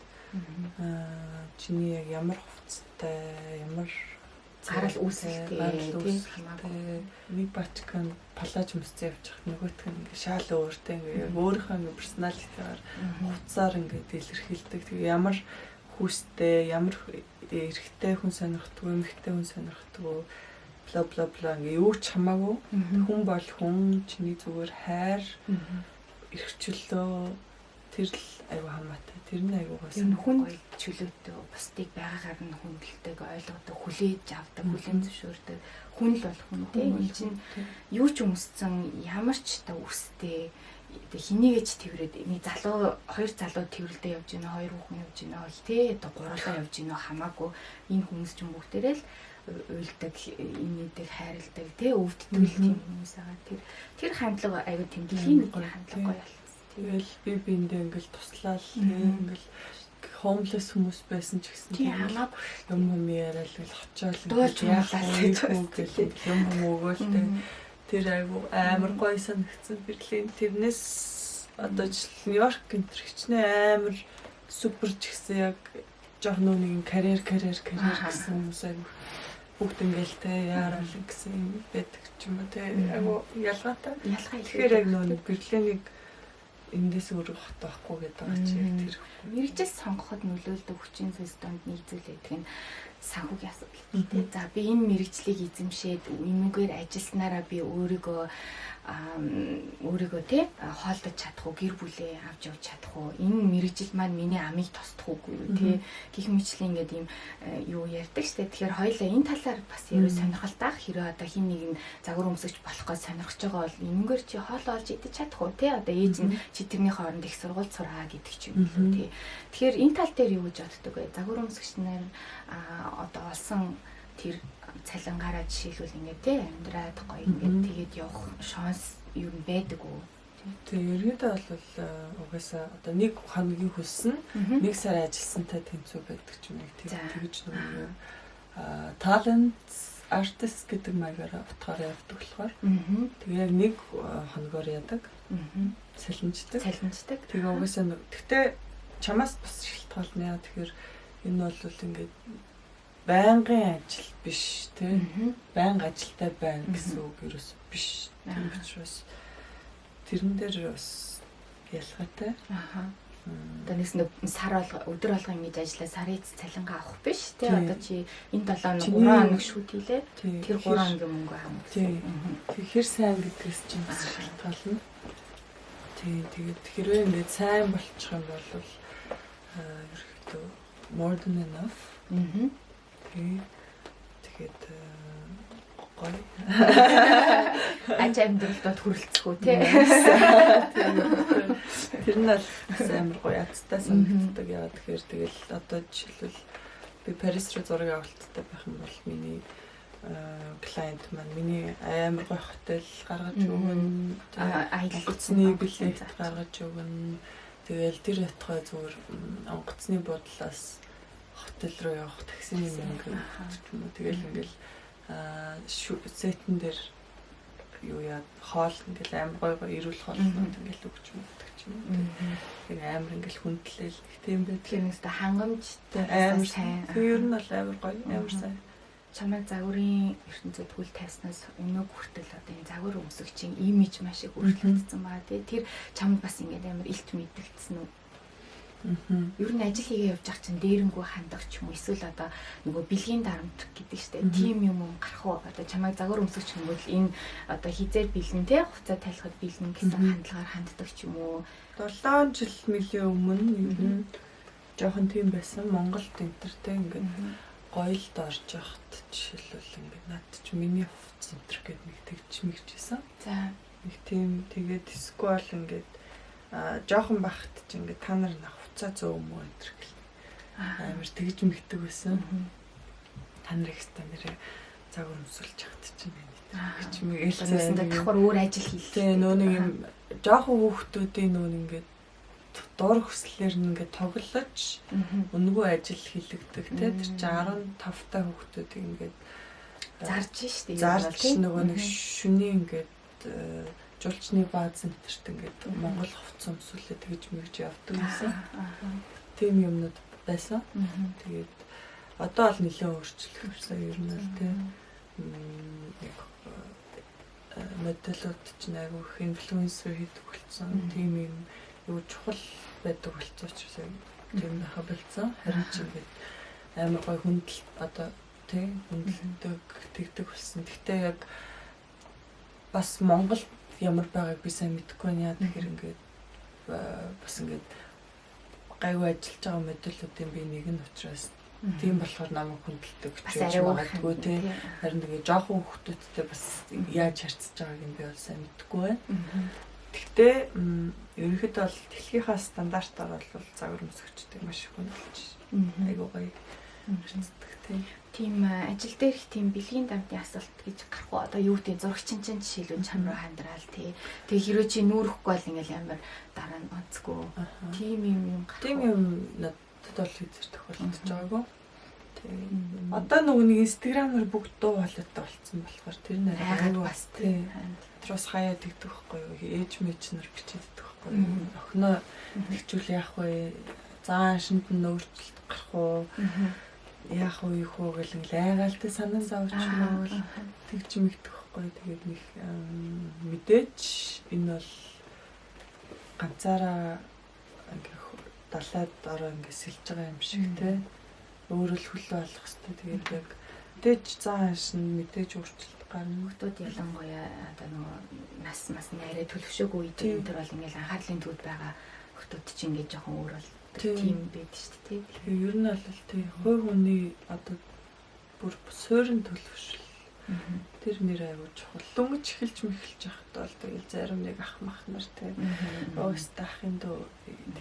Speaker 2: чиний яг ямар хувцастай, ямар
Speaker 1: гарал үүсэлтэй.
Speaker 2: Гарал үүсэлтэй. Нэг бачкан палаж өмссөн явчих, нөгөөх нь ингээ шаал өөртөө ингээ яг өөрийнхөө ингээ personality гаар хувцсаар ингээ илэрхийлдэг. Тэгээ ямар хүүстэй, ямар эрэгтэй хүн сонирхдаггүй, эмэгтэй хүн сонирхдаггүй, бла бла бла, ингээ юу ч хамаагүй. Хүн бол хүн, чиний зүгээр хайр эрхчлөө тэр л айгүй хамаатай. Тэр нь айгүй
Speaker 1: гоё. Тэр хүн чөлөөтэй, бусдыг байгаагаар нь хүндэлдэг, ойлгодог, хүлээж авдаг, хүлээн зөвшөөрдөг хүн л болох хүн тийм. Энэ чинь юу ч өмссөн, ямар ч та үстэй хинийгээ ч тэрврээд нэг залуу, хоёр залуу тэрвэрлдээ явж гинэ, хоёр хүүхэн явж гинэ, тий, одоо гурлаа явж гинэ, хамаагүй энэ хүмүүс ч бүгдээрээ л уйлдаг, инээдэг, хайрладаг, тий, өвддөг л тийм хүмүүс байгаа. Тэр хандлага айгүй тийм дэлхийн нэг хандлага гоё болсон.
Speaker 2: Тэгэл би биэндээ ингээл туслаал, тий, ингээл homeless хүмүүс байсан ч гэсэн
Speaker 1: тийм хамаагүй
Speaker 2: юм юм яриад л очиод ингээл яах вэ гэл юм юм өгөөл, тий. Тэр айгу амар гоё санагдсан Берлин. Тэрнээс одоо Нью-Йорк энэ төр хичнээн амар супер ч гэсэн яг жоох нөө нэг карьер, карьер, карьер гэсэн хүмүүс айгу бүгд ингээл те яарал гэсэн юм байдаг ч юм уу те, айгу ялгаатай.
Speaker 1: Ялгаа.
Speaker 2: Тэгэхээр яг нөө нэг Берлинийг эндээс өөр хот байхгүй гэдэг байгаа чи яг тэр.
Speaker 1: Мэргэжил сонгоход нөлөөлдөг хүчин зүйлс донд нэг зүйл байдаг нь санхүүгийн асуудал тий. За, би энэ мэргэжлийг эзэмшээд энүүгээр ажилласнараа би өөрийгөө тий хоолдож чадах уу, гэр бүлээ авч явж чадах уу, энэ мэргэжил маань миний амийг тосдох уугүй юу тий гэх мэтчилэн ингээд ийм юу ярьдаг штэ. Тэгэхээр хоёлаа энэ талаар бас яруу сонирхолтой ах. Хэрвээ одоо хин нэг нь загвар өмсөгч болох гэж сонирхож байгаа бол энүүгээр чи хоол олж идэж чадах уу тий, одоо ээж нь чи тэрний хооронд их сургууль сураа гэдэг ч юм уу тий. Тэгэхээр энэ тал дээр юу гэж боддог вэ? Загвар өмсөгч нар одоо олсон тэр цалингаараа жишээлбэл ингээд тий амьдраад гоё ингээд тэгээд явах шанс юу нь байдаг уу?
Speaker 2: Тэгээ ерөнхийдөө бол угаасаа одоо нэг хоногийн хөлс нь нэг сар ажилласантай тэнцүү байдаг ч юм уу, тэгж нөгөө talent artist гэдэг маягаараа утгаараа явдаг болохоор тэгээ яг нэг хоногоор яадаг. Цалинждаг.
Speaker 1: Цалинждаг.
Speaker 2: Тэгээ угаасаа тэгтээ чамаас бас шалтгаална. Тэгэхээр энэ бол ингээд байнгын ажил биш тий. Байнга ажилтай байна гэсэн үг ерөөс биш. Тийм учраас тэрэн дээр бас ялгаатай.
Speaker 1: Одоо нэгсэн сар болго, өдөр болго ингэж ажиллаа сарын эц цалингаа авах биш тий. Одоо чи энэ 7 хоног 3 хоног shoot хийлээ. Тэр 3 хоногийн мөнгө авах
Speaker 2: гэсэн. Тэг хэр сайн гэдгээс чинь бас шалтгаална. Тий, тэгээд хэрвээ ингээд сайн болчих юм бол ерөөхдөө more than enough. Тий. Тэгээд гоё.
Speaker 1: Аж амьдралд бол хүрэлцэх үү тий.
Speaker 2: Тэр нь бол бас амар гоё азтай санагддаг. Яагаад тэгэхээр тэгэл одоо жишээлбэл би Парис руу зураг авалттай байх юм бол миний client маань миний амар гоё хотел гаргаж өгнө. Онгоцны билет гаргаж өгнө. Тэгэл тэр ятгай зүгээр онгоцны буудлаас хотел руу явах таксины мөнгө ч юм уу. Тэгэл ингээл set эн дээр юу яа хоол ингээл амар гоё гоё эрүүл хоолнууд ингээл өгч мөгдөг ч юм уу. Тэг амар ингээл хүндлээл их тийм байдаг.
Speaker 1: Тэгэхээр нэг өстө хангамжтай.
Speaker 2: Амар сайн. Тэг ер нь бол амар гоё, амар сайн.
Speaker 1: Чамайг загварын ертөнцид хөл тавьснаас өнөөг хүртэл одоо энэ загвар өмсөгчийн имиж маш их өөрчлөгдсөн байгаа тий. Тэр чамд бас ингээд амар илт мэдэгдсэн үү? Ер нь ажил хийгээ явж байгаа чинь дээрэнгүү хандах ч юм уу, эсвэл одоо нөгөө бэлгийн дарамт гэдэг штэ, тийм юм юм гарах уу? Одоо чамайг загвар өмсөгч гингүүт энэ одоо хизээр бэлэн те, хувцас тайлахад бэлэн гэсэн хандлагаар ханддаг ч юм уу?
Speaker 2: 7 жил мөлийн өмнө ер нь жоохон тийм байсан. Монголд энэ төр те ингээд гоёлд орж явахад жишээлбэл ингээд над чи миний хувцас энэ төр гээд нэг тэгж мэгжсэн. Нэг тийм тэгээд эсвэл ингээд жоохон бахт чи ингээд та нар нах хувцас зөө мөө энэ төр гэл амар тэгж мэгдэг байсан. Та нар их та нэрээ загвар өмсүүлж яхад чинь гэж мэгээлсэн.
Speaker 1: Давхар өөр ажил хийлээ.
Speaker 2: Тэгээ нөө нэг юм жоохон хүүхдүүдийн нөө ингээд дур хүслээр нь ингээд тоглож үнэгүй ажил хийлэгдэг те, тэр чинь 15 та хүүхдүүдийг ингээд
Speaker 1: зарж штэ.
Speaker 2: Зарж нөгөө нэг шүний ингээд жуулчны бааз центрт ингээд Монгол хувцас өмсүүлээ тэгж мэгж явдаг гэсэн. Тийм юмнууд байсан. Тэгээд одоо бол нэлээд өөрчлөгдсөн ер нь л те. Яг моделууд чинь айгүй их инфлюенсер хийдэг болсон. Тийм юм юу чухал байдаг болсон учраас тийм байха болсон. Харин ч ингээд амар гоё хүндэл одоо тий хүндэлдэг тэгдэг болсон. Гэхдээ яг бас Монгол ямар байгааг би сайн мэдэхгүй байна. Яа тэгэхээр ингээд бас ингээд гайгүй ажиллаж байгаа модельүүдийн би нэг нь учраас тийм болохоор намайг хүндэлдэг
Speaker 1: ч
Speaker 2: магадгүй тий. Харин тэгээ жоохон хүүхдүүдтэй бас яаж харьцаж байгааг нь би бол сайн мэдэхгүй байна. Гэхдээ ерөнхийдөө бол дэлхийнхаа стандартаар бол загвар өмсөгчдийг маш их хүндэлж айгүй гоё харьцдаг тий.
Speaker 1: Тийм ажил дээрх тийм бэлгийн дамтны асуулт гэж гарах уу? Одоо юу гэдэг зурагчин чинь жишээлбэл чам руу хандраал тий. Тэгээ хэрвээ чи нүүрэхгүй бол ингээл амар дараа нь онцгүй. Тийм юм юм
Speaker 2: гарах. Тийм юм надад бол хэзээ тохиолдож байгаагүй. Тийм. Одоо нөгөө нэг Instagram-аар бүгд дуу хоолойтой болцсон болохоор тэр нь
Speaker 1: айгүй бас
Speaker 2: тий. Тэр бас хаяа тэгдэг байхгүй юу? Ээж мэж нар бичээд идэх байхгүй юу? Охиноо тэгчүүл яах вэ? Заан шинд нь өөрчлөлт гарах уу? Яах вэ юу хөө гэл ингээл айгаал тэ санаа зовч юм уу тэгж мэгдэх байхгүй. Тэгээд нэг мэдээж энэ бол ганцаараа ингээ далайд ороо ингээ сэлж байгаа юм шиг те. Өөрөө л хөлөө олох хэвээр. Тэгээд яг мэдээж зан хашин мэдээж өөрчлөлт гарна.
Speaker 1: Хүмүүс ялангуяа одоо нөгөө нас мас нь арай төлөвшөөгүй үед энэ төр бол ингээл анхаарлын төвд байгаа хүмүүс чинь ингээ жоохон өөр бол тийм байдаг шүү дээ.
Speaker 2: Тэгээ ер нь бол тий хувь хүний одоо бүр суурин төлөвшөл тэр нэр аягүй чухал. Дөнгөж эхэлж мэхэлж байхад бол тэгэл зарим нэг ах мах нар тий өөстөө ахын дөө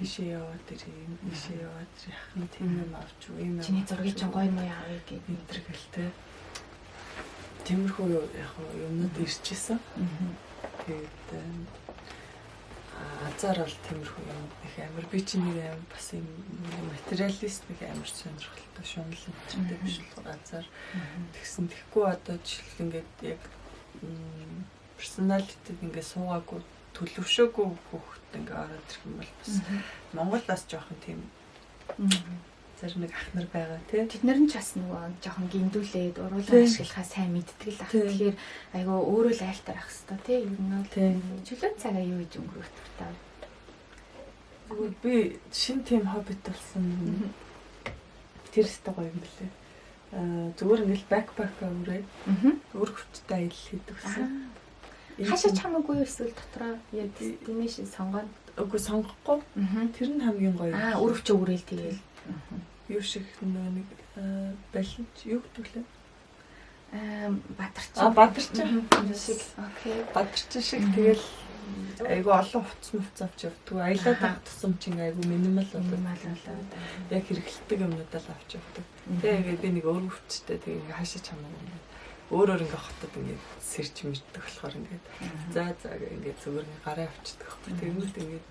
Speaker 2: тийшээ яваад ир ийшээ яваад ир ах нь тийм юм авч үү юм.
Speaker 1: Чиний зургийг чинь гоё муу авъя гэдэг
Speaker 2: энэ гэл тий. Тиймэрхүү яг юмнууд ирчихсэн. Тэгээд азар бол тиймэрхүү юм их амар би чинь нэг аим бас юм материалист нэг амар сонирхолтой шунал энтертэй биш л азар тэгсэн. Тэгэхгүй одоо жишээл ингээд яг персоналитид ингээд суугаагүй төлөвшөөгүй хүүхэд ингээд ороод ирэх юм бол бас Монгол бас жоохон тийм зарим нэг ах нар байгаа тий.
Speaker 1: Тэд нар нь ч бас нөгөө жоохон гиндүүлээд уруулан ашиглахаа сайн мэддэг л ах. Тэгэхээр айгүй өөрөө л айлтар ах хэвээр тий. Ер нь бол чөлөө цагаа юу гэж өнгөрөөх та.
Speaker 2: Зүгээр би шин тийм хоббит болсон. Тэр өстой гоё юм бэлээ. Зүгээр ингээл бэкпак өрөөд өөр хөвчтэй аялал хийдэг гэсэн.
Speaker 1: Хашаа чамаагүй эсвэл дотроо яг destination сонгоно.
Speaker 2: Үгүй сонгохгүй. Тэр нь хамгийн гоё.
Speaker 1: Аа, өр өвчөө үрээл тэгэл.
Speaker 2: Юу шиг нэг баланч юу гэдэг лээ?
Speaker 1: Бадарчин.
Speaker 2: Бадарчин
Speaker 1: шиг. Окей.
Speaker 2: Бадарчин шиг тэгэл айгүй олон хувцас мувц авч явдгүй. Аялаад авах тусам чинь айгүй минимал болоод. Яг хэрэглэдэг юмнуудаа л авч явдаг. Тэгээ ингээд би нэг өөр өвчтэй тэгээ ингээд хаашаа чамаагүй ингээд өөр ингээд хотод ингээд сэрч мэрдэг болохоор ингээд за за ингээд зүгээр ингээд гараа авчдаг байхгүй. Тэгмэд ингээд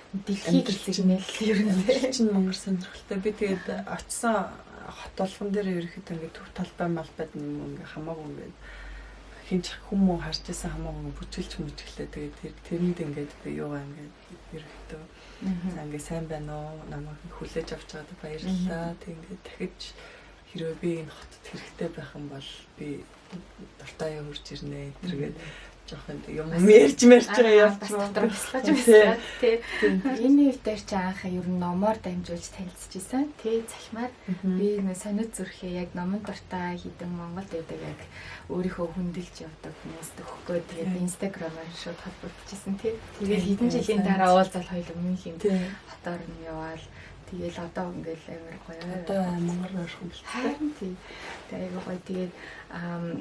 Speaker 1: дэлхийг эзэгнэл
Speaker 2: ер нь чинь мангар сонирхолтой. Би тэгээд очисон хот болгон дээр ерөөхдөө ингээд төв талбай малбайд юм ингээд хамаагүй ингээд хинч хүмүүн харж исэн хамаагүй бүжгэлж мүжгэлээ. Тэгээд тэрэнд ингээд би юугаа ингээд ерөөхдөө за ингээд сайн байна уу? Намайг хүлээж авч байгаад баярлалаа. Тэг ингээд дахиж хэрвээ би энэ хотод хэрэгтэй байх юм бол би дуртай хурж ирнэ тэргээд жоохон юм ярьж мэрч байгаа
Speaker 1: явж бас дотор бясалгаж байсан тий. Энэ үе дээр чи анх ер нь номоор дамжуулж танилцчихсан тий. Цахимаар би нэг сониуд зүрхээ яг номон дуртай хідэн Монголд байдаг яг өөрийнхөө хүндэлж явдаг хүмүүст өгөхгүй тэгээд Instagram-аар шууд холбогдчихсан тий. Тэгээд хэдэн жилийн дараа уулзал хоёул өмнөх юм хотоор нь яваал. Тэгэл одоо ингээл амар гоё.
Speaker 2: Одоо мангар ойрхон болчихсон.
Speaker 1: Харин тий. Тэгээ айгүй гоё. Тэгээд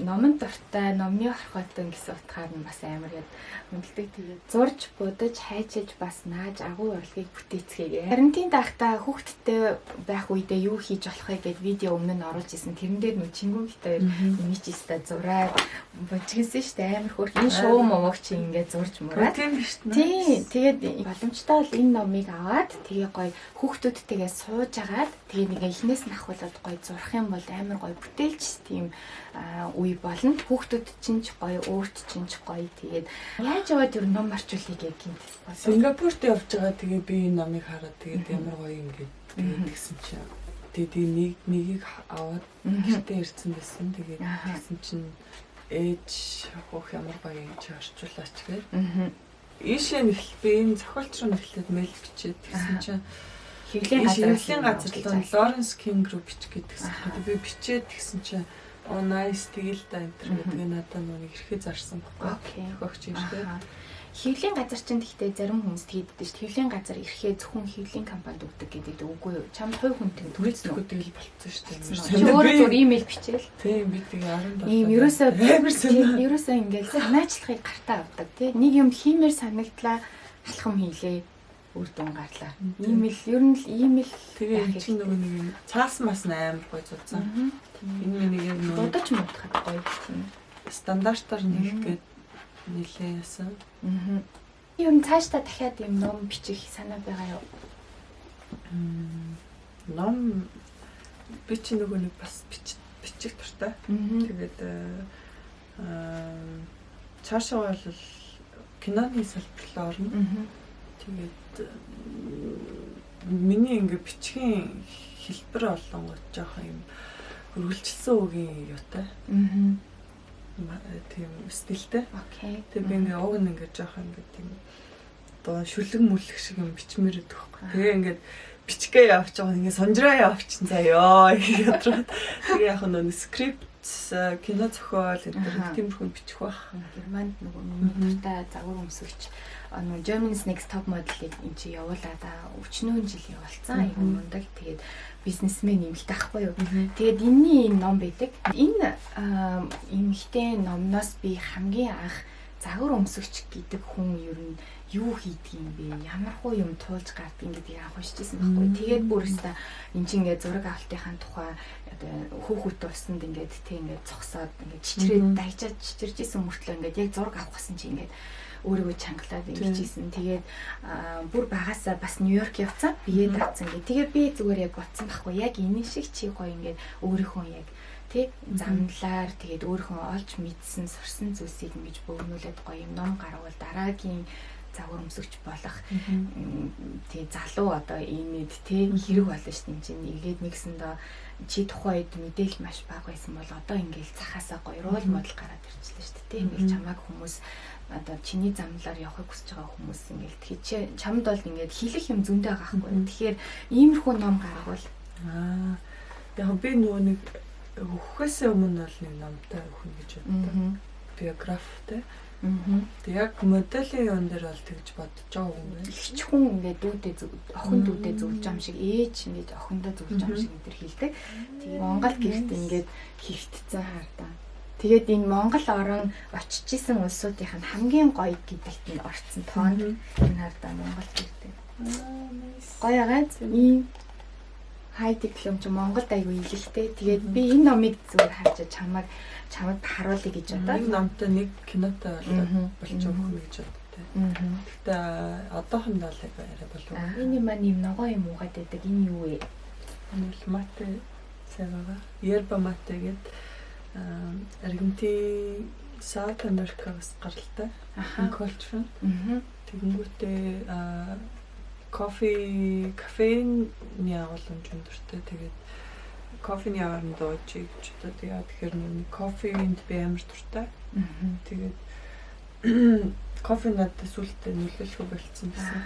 Speaker 1: номон дуртай, номны орхотон гэсэн утгаар нь бас амар яд хүндэлдэг. Тэгээд зурж, будаж, хайчилж бас нааж агуу урлагийг бүтээцгээе. Карантин даахта хүүхдтэй байх үедээ юу хийж болох вэ гэд видео өмнө нь оруулж исэн. Тэрэн дээр нөө чингүн бит хоёр миний ч өстой зураад божигсэн шүү дээ. Амар хөөрх. Энэ шоу момог чи ингээд зурж мураад.
Speaker 2: Тийм биш үү?
Speaker 1: Тийм. Тэгээд боломжтой бол энэ номыг аваад тэгээ гоё хүүхдүүдтэйгээ сууж агаад тэгээ нэг эхнээс нь ахуулаад гоё зурх юм бол амар гоё бүтээлч тийм үе болно. Хүүхдүүд чинь ч гоё, өөрт чинь ч гоё. Тэгээд яаж яваад ер нь ном орчуулъя гэх гинт.
Speaker 2: Сингапурт явж байгаа тэгээ би энэ номыг хараад тэгээд ямар гоё юм гээд тэгээд тэгсэн чинь тэгээд нэг нэгийг аваад гэртээ ирсэн байсан. Тэгээд тэгсэн чинь ээж хөөх ямар гоё юм чи орчуулаач гээ. Ийшээ нэхэл би энэ зохиолч руу нэхлээд мэйл бичээд тэгсэн чинь хэвлийн газар руу Лоренс Кинг руу бичих гэдгсэн. Би бичээд тэгсэн чинь оо nice тэгэл да энэ төр гэдэг надад нүг ирэхэд зарсан баггүй. Зохиогч юм шүү дээ.
Speaker 1: Хэвлэлийн газар чинь гэхдээ зарим хүмүүс тэгдэг шүү дээ. Хэвлэлийн газар ирэхээ зөвхөн хэвлэлийн компанид өгдөг гэдэг үгүй юу? Чамд хувь хүнтэй
Speaker 2: төлсөн үү? Тэгэл болцсон шүү дээ.
Speaker 1: Чи өөрөө зүгээр имэйл бичээл.
Speaker 2: Тийм, би тэгээ 17.
Speaker 1: Ийм ерөөсөө ерөөсөө ингээл санаачлахыг гартаа авдаг тий. Нэг юм хиймээр санагдлаа, алхам хийлээ, үр дүн гарлаа. Ийм л ер нь л ийм л.
Speaker 2: Тэгээ чинь нөгөө нэг юм цаас мас амар гой зузаан. Энэ миний яг
Speaker 1: нөгөө дудаж муудахад гоё тийм.
Speaker 2: Стандартаар нэх гээд нилээ яасан.
Speaker 1: Ер нь цаашдаа дахиад юм ном бичих санаа байгаа юу?
Speaker 2: Ном би чи нөгөө нэг бас бичих дуртай. Тэгээд цаашаа бол киноны салбар руу орно. Тэгээд миний ингээ бичгийн хэлбэр олонгууд жоохон юм үргэлжилсэн үгийн юутай. Тийм стилтэй.
Speaker 1: Окей.
Speaker 2: Тэгээд би ингээ уг нь ингээ жоохон ингээ тийм доо шүлэг мүлэг шиг юм бичмээр өгдөг байхгүй. Тэгээ ингээд бичгээ явууч байгаа ингээ сонжраа явуучин заяа ядраад. Тэгээ яг нөө скрипт, кино зохиол энэ тиймэрхүү бичих байх.
Speaker 1: Германд нөгөө миний дуртай загвар өмсөгч нөгөө Germany's Next Top Model-ыг эн чи явуулаад өчнөөн жил явуулсан. Айгу мундаг. Тэгээд бизнесмен юм л таахгүй юу. Тэгээд энэний ийм ном байдаг. Энэ эмэгтэй номноос би хамгийн анх загвар өмсөгч гэдэг хүн ер нь юу хийдэг юм бэ? Ямар хуу юм туулж гардыг гэдгийг анх уншижсэн байхгүй. Тэгээд бүр өста эн чинь ингээд зураг авалтынхаа тухай одоо хүүхдүүд усанд ингээд тэ ингээд цогсоод ингээд чичрээд дайжаад чичиржсэн мөртлөө ингээд яг зураг авах гэсэн чинь ингээд өөрийгөө чангалаад ингэжсэн. Тэгээд бүр багасаа бас Нью-Йорк явцсан. Бие даацсан гэ. Тэгээд би зүгээр яг бодсон байхгүй. Яг энэ шиг чи гоё ингээд өөрийнхөө яг тий замналаар тэгээд өөрийнхөө олж мэдсэн, сурсан зүйлсийг ингэж бөгнүүлээд гоё юм ном гаргавал дараагийн загвар өмсөгч болох тий залуу одоо иймэд тий хэрэг болно шүү дээ. Энд чинь эргээд нэгсэндээ чи тухайн үед мэдээлэл маш бага байсан бол одоо ингээл цахаасаа гоё рол модел гараад ирчихлээ шүү дээ. Ингээл чамайг хүмүүс одоо чиний замналаар явахыг хүсэж байгаа хүмүүс ингээл тэгэхээр чамд бол ингээд хэлэх юм зөндөө байгаа байхгүй. Тэгэхээр иймэрхүү ном гаргавал
Speaker 2: яг би нөгөө нэг өгөхөөсөө өмнө бол нэг номтой өгнө гэж боддог. Биографтай. Тэг яг моделийн юун дээр бол тэгж бодож байгаа юм байна.
Speaker 1: Ихч хүн ингээд дүүдээ охин дүүдээ зөвлөж байгаа юм шиг, ээж ингээд охиндоо зөвлөж байгаа юм шиг энэ төр хэлдэг. Тэгээ Монгол гэрт ингээд хөвтцэн хардаа. Тэгээд энэ Монгол орон очиж исэн улсуудынх нь хамгийн гоё гэдэгт нь орцсон тоонд энэ хардаа Монгол гэрт. Гоё агааз ийм хай диплом чи Монголд айгүй илэлтэй. Тэгээд би энэ номыг зүгээр харж чамайг чамд харуулъя гэж бодоод.
Speaker 2: Нэг номтой нэг кинотой болж өгөх гэж боддог. Гэхдээ одоохондоо л арай болов.
Speaker 1: Энэ маань юм ногоо юм уугаад байдаг. Энэ юу вэ?
Speaker 2: Энэ бол мате цай байгаа. Yerba mate гэдэг Аргентин, South America-гаас гаралтай. Culture. Тэгэнгүүтээ кофе, кофеины агуулмж өндөртэй. Тэгээд кофений оронд ууж гэж бодоод яа тэгэхээр нэг кофеинд би амар дуртай. Тэгээд кофе надад сүултээ нөлөөлөхөө болцсон гэсэн.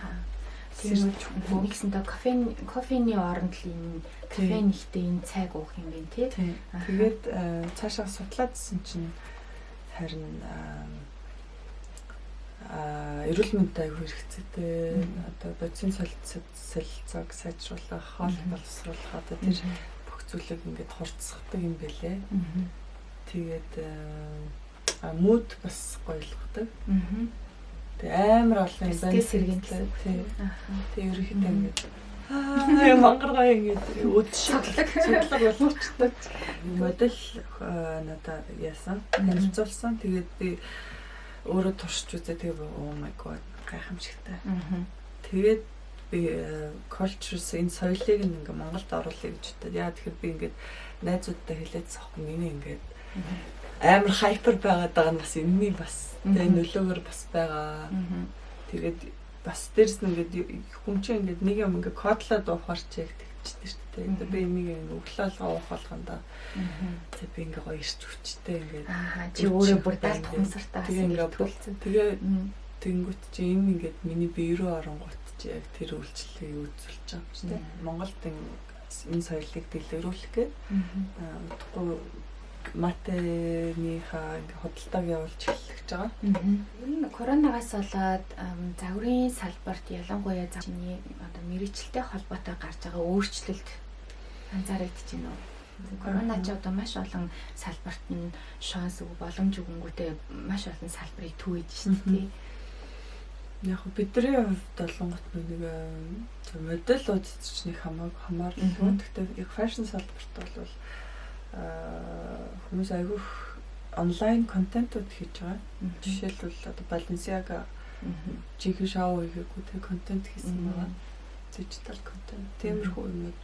Speaker 1: Тийм нэгсэндээ кофений оронд л энэ кофеин ихтэй энэ цайг уух юм байна тий.
Speaker 2: Тэгээд цаашаа судлаадсэн чинь харин эрүүл мэндэд аягүй хэрэгцээтэй. Одоо бодисын солилцоог сайжруулах, хоол боловсруулах одоо тэр бүх зүйлийг ингээд хурцсахдаг юм бэлээ. Тэгээд мүүд бас гоёлгодог. Тэгээ амар олон юм
Speaker 1: байна. Сэргэнтэй.
Speaker 2: Тий. Тэгээ ерөнхийдөө ингээд мангар гоё ингээд өдшөглөг болгочтой. Модель надад яасан, танилцуулсан. Тэгээд би өөрөө туршиж үзээ. Тэгээ oh my god гайхамшигтай. Тэгээд би cultures энэ соёлыг ингээ Монголд оруулъя гэж бодод. Яа тэгэхээр би ингээд найзуудтай хэлээдсэн аахгүй миний ингээд амар хайпер байгаад байгаа нь бас энэний бас тэгээ нөлөөгөр бас байгаа. Тэгээд бас дээрс нь ингээд хүн чинь ингээд нэг юм ингээд кодлоод уухаар чи яг тэгчихдээ шүү дээ. Тэгээд би энийг ингээд өглөө алгаа уух болгондоо тэг би ингээд гоё ирч хүчтэй ингээд
Speaker 1: чи өөрөө бүр далд ухамсартай
Speaker 2: бас ингээд төлцөн. Тэгээ тэнгүүт чи энэ ингээд миний бие рүү оронгууд чи яг тэр үйлчлэгийг үзүүлж байгаа юм чи тэ. Монголд энэ соёлыг дэлгэрүүлэх гээд удахгүй матэныхаа ингээ худалдааг явуулж эхлэх гэж байгаа.
Speaker 1: Ер нь коронавигаас болоод загварын салбарт ялангуяа чиний одоо мэргэжилтэй холбоотой гарч байгаа өөрчлөлт анзаарэгдэж байна уу? Корона ч одоо маш олон салбарт нь шанс өг боломж өгөнгүүтээ маш олон салбарыг түгээж шүү дээ.
Speaker 2: Яг бидний хувьд болонгот нэг модель ч нэг хамаагүй хамааралгүй. Гэхдээ яг fashion салбарт бол хүмүүс айгүйх онлайн контентууд хийж байгаа. Жишээлбэл одоо Balenciaga жинхэнэ шоу хийгээгүй тэг контент хийсэн байгаа. Digital контент. Тиймэрхүү юмуд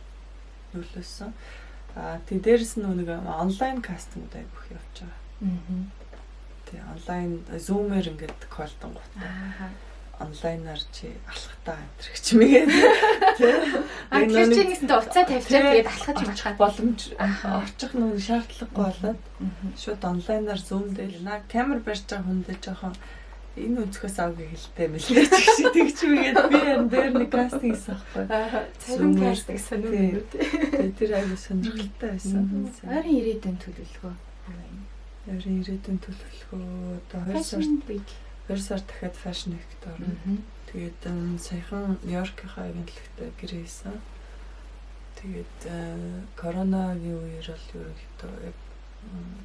Speaker 2: нөлөөлсөн. Тэг дээрэс нь нэг онлайн кастингууд айгүйх явж байгаа. Тэг онлайн Zoom-ээр ингээд call донгуудаа онлайнаар чи алхахтаа энэ гэж мэгээд
Speaker 1: тий. А тэр чи нэгсэнтэй уцаа тавьчаад тэгээд алхаж
Speaker 2: малхаад боломж очих нүг шаардлагагүй болоод шууд онлайнаар Zoom дээр на камер барьж байгаа хүндээ жоохон энэ өнцгөөс авъя хэлтэй мэлээ ч гэж тэгч мэгээд би энэ дээр нэг кастинг хийсэн байхгүй.
Speaker 1: Царим кастинг сонир юм үү
Speaker 2: тий. Тэр аягүй сонирхолтой байсан.
Speaker 1: Ойрын ирээдүйн төлөвлөгөө юу вэ?
Speaker 2: Ойрын ирээдүйн төлөвлөгөө одоо 2 сар 2 сар дахиад Fashion Week-д орно. Тэгээд саяхан Нью-Йоркийнхаа агентлагтай гэрээ хийсэн. Тэгээд коронагийн үеэр бол ерөнхийдөө яг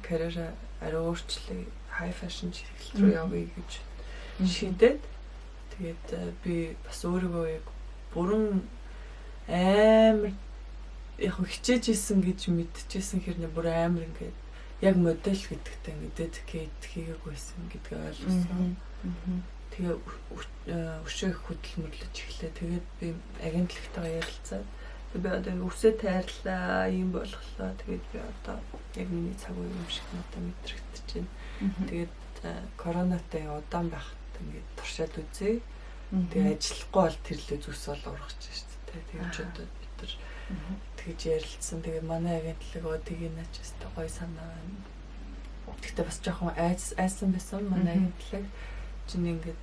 Speaker 2: карьераа арай өөрчлөе, high fashion чиглэл рүү явъя гэж шийдээд тэгээд би бас өөрийгөө яг бүрэн амар яг хичээж исэн гэж мэдчихсэн хэрнээ бүр амар ингээд яг модель гэдэгтээ ингээд dedicate хийгээгүй байсан гэдгээ ойлгосон. Тэгээ өшөө их хөдөлмөрлөж эхлэв. Тэгээд би агентлагтайгаа ярилцаад би одоо ингээ үсээ тайрлаа, ийм болголоо. Тэгээд би одоо яг миний цаг үе юм шиг надад мэдрэгдэж байна. Тэгээд коронатай удаан байхад ингээд туршаад үзье. Тэгээ ажиллахгүй бол тэрлээ зүс бол ургаж шүү дээ. Тэгээд одоо бид нар тэгж ярилцсан. Тэгээ манай агентлаг оо тгий наач өстой гоё санаа байна. Гэхдээ бас жоохон айсан байсан манай агентлаг. Чиний ингээд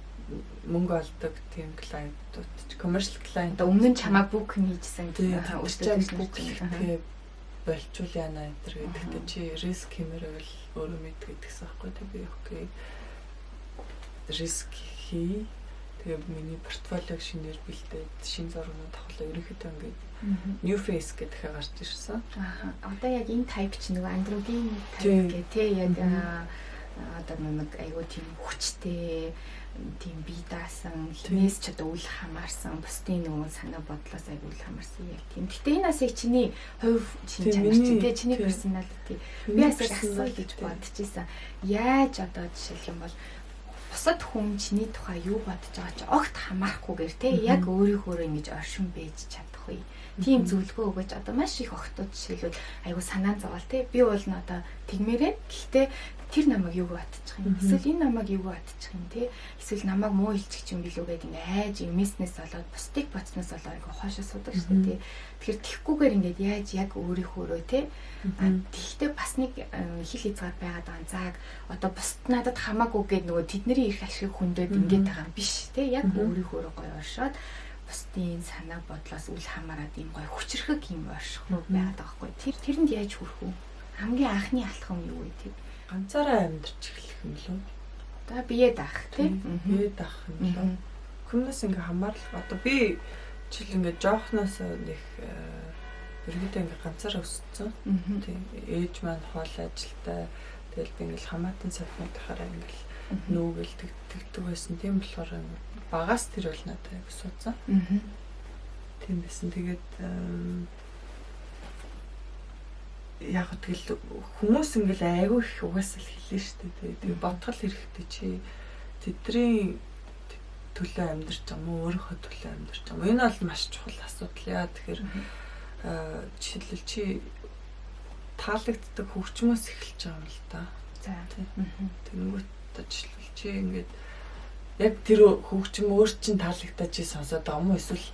Speaker 2: мөнгө олдог тийм клиентууд ч commercial client
Speaker 1: өмнө нь чамаа book хийжсэн
Speaker 2: өөртөө book хийхдээ болчул яана энэ төр гэдэгтээ чи риск хиймээр байвал өөрөө мэддэг гэдгсэн байхгүй. Тэг би okay риск хий. Тэгээ миний портфолиог шинээр бэлдээд шинэ зургууд авахлаа ерөнхийдөө ингээд new face гэдгээ гарч ирсэн.
Speaker 1: Аа. Одоо яг энэ type чи нөгөө androgyne type гэх тий яг одоо нэг айгуу тийм хүчтэй тийм бие даасан хинээс ч одоо үл хамаарсан бусдын нөгөө санаа бодлоос айгуу үл хамаарсан яг тийм. Гэтэ энэ бас яг чиний хувь чин чанар чинь тий чиний personality. Би бас яг асууя гэж бодож исэн. Яаж одоо жишээлх юм бол бусад хүн чиний тухай юу бодож байгаа чи огт хамаарахгүйгээр тий яг өөрийнхөөрөө ингэж оршин байж чадах вэ? Тийм зөвлөгөө өгөөч. Одоо маш их охтууд жишээлбэл айгуу санаа зовоол тий. Би бол н одоо тэгмээрээ. Гэхдээ тэр намайг юу бодчих юм? Эсвэл энэ намайг юу бодчих юм тий? Эсвэл намайг муу хэлчих юм билүү гэдэг ингээ айж имээснээс болоод бусдыг бодсноос болоод ингээ хоошоо судаг шүү дээ тий. Тэгэхээр тэгхгүйгээр ингээд яаж яг өөрийнхөөрөө тий. Тэгхдээ бас нэг хил хязгаар байгаад байгаа. Зааг одоо бусд надад хамаагүй гээд нөгөө тэдний эрх ашиг хүндээд ингээд байгаа юм биш тий. Яг өөрийнхөөрөө гоё оршоод бусдын санаа бодлоос үл хамааран ийм гоё хүчрхэг юм орших руу байгаад байгаа байхгүй. Тэр тэрэнд яаж хүрэх вэ? Хамгийн анхны алхам юу вэ тэр?
Speaker 2: Ганцаараа амьдарч эхлэх юм лөө.
Speaker 1: Одоо бие даах тий.
Speaker 2: Бие даах юм лөө. Хүмүүнээс ингээ хамаарал одоо би жишээл ингээ жоохноос нэг ерөнхийдөө ингээ ганцаараа өссөн. Тийм. Ээж маань хоол ажилтай. Тэгэл би ингээл хамаатан саднуудахаараа ингээл нүүгэл тэгдэг байсан. Тийм болохоор багаас тэр бол надад аяг суудсан. Тийм байсан. Тэгээд яг тэгэл хүмүүс ингээл айгүй их угаасаа л хэлнэ шүү дээ. Тэгээ бодгол хэрэгтэй чи тэдний төлөө амьдарч байгаа мó өөрийнхөө төлөө амьдарч байгаа мó. Энэ бол маш чухал асуудал яа. Тэгэхээр жишээлбэл чи таалагддаг хөгжмөөс эхэлж байгаа юм л да.
Speaker 1: За.
Speaker 2: Тэнгүүт жишээлбэл чи ингээд яг тэр хөгжим өөр чин таалагдаа чи сонсоод байгаа юм уу эсвэл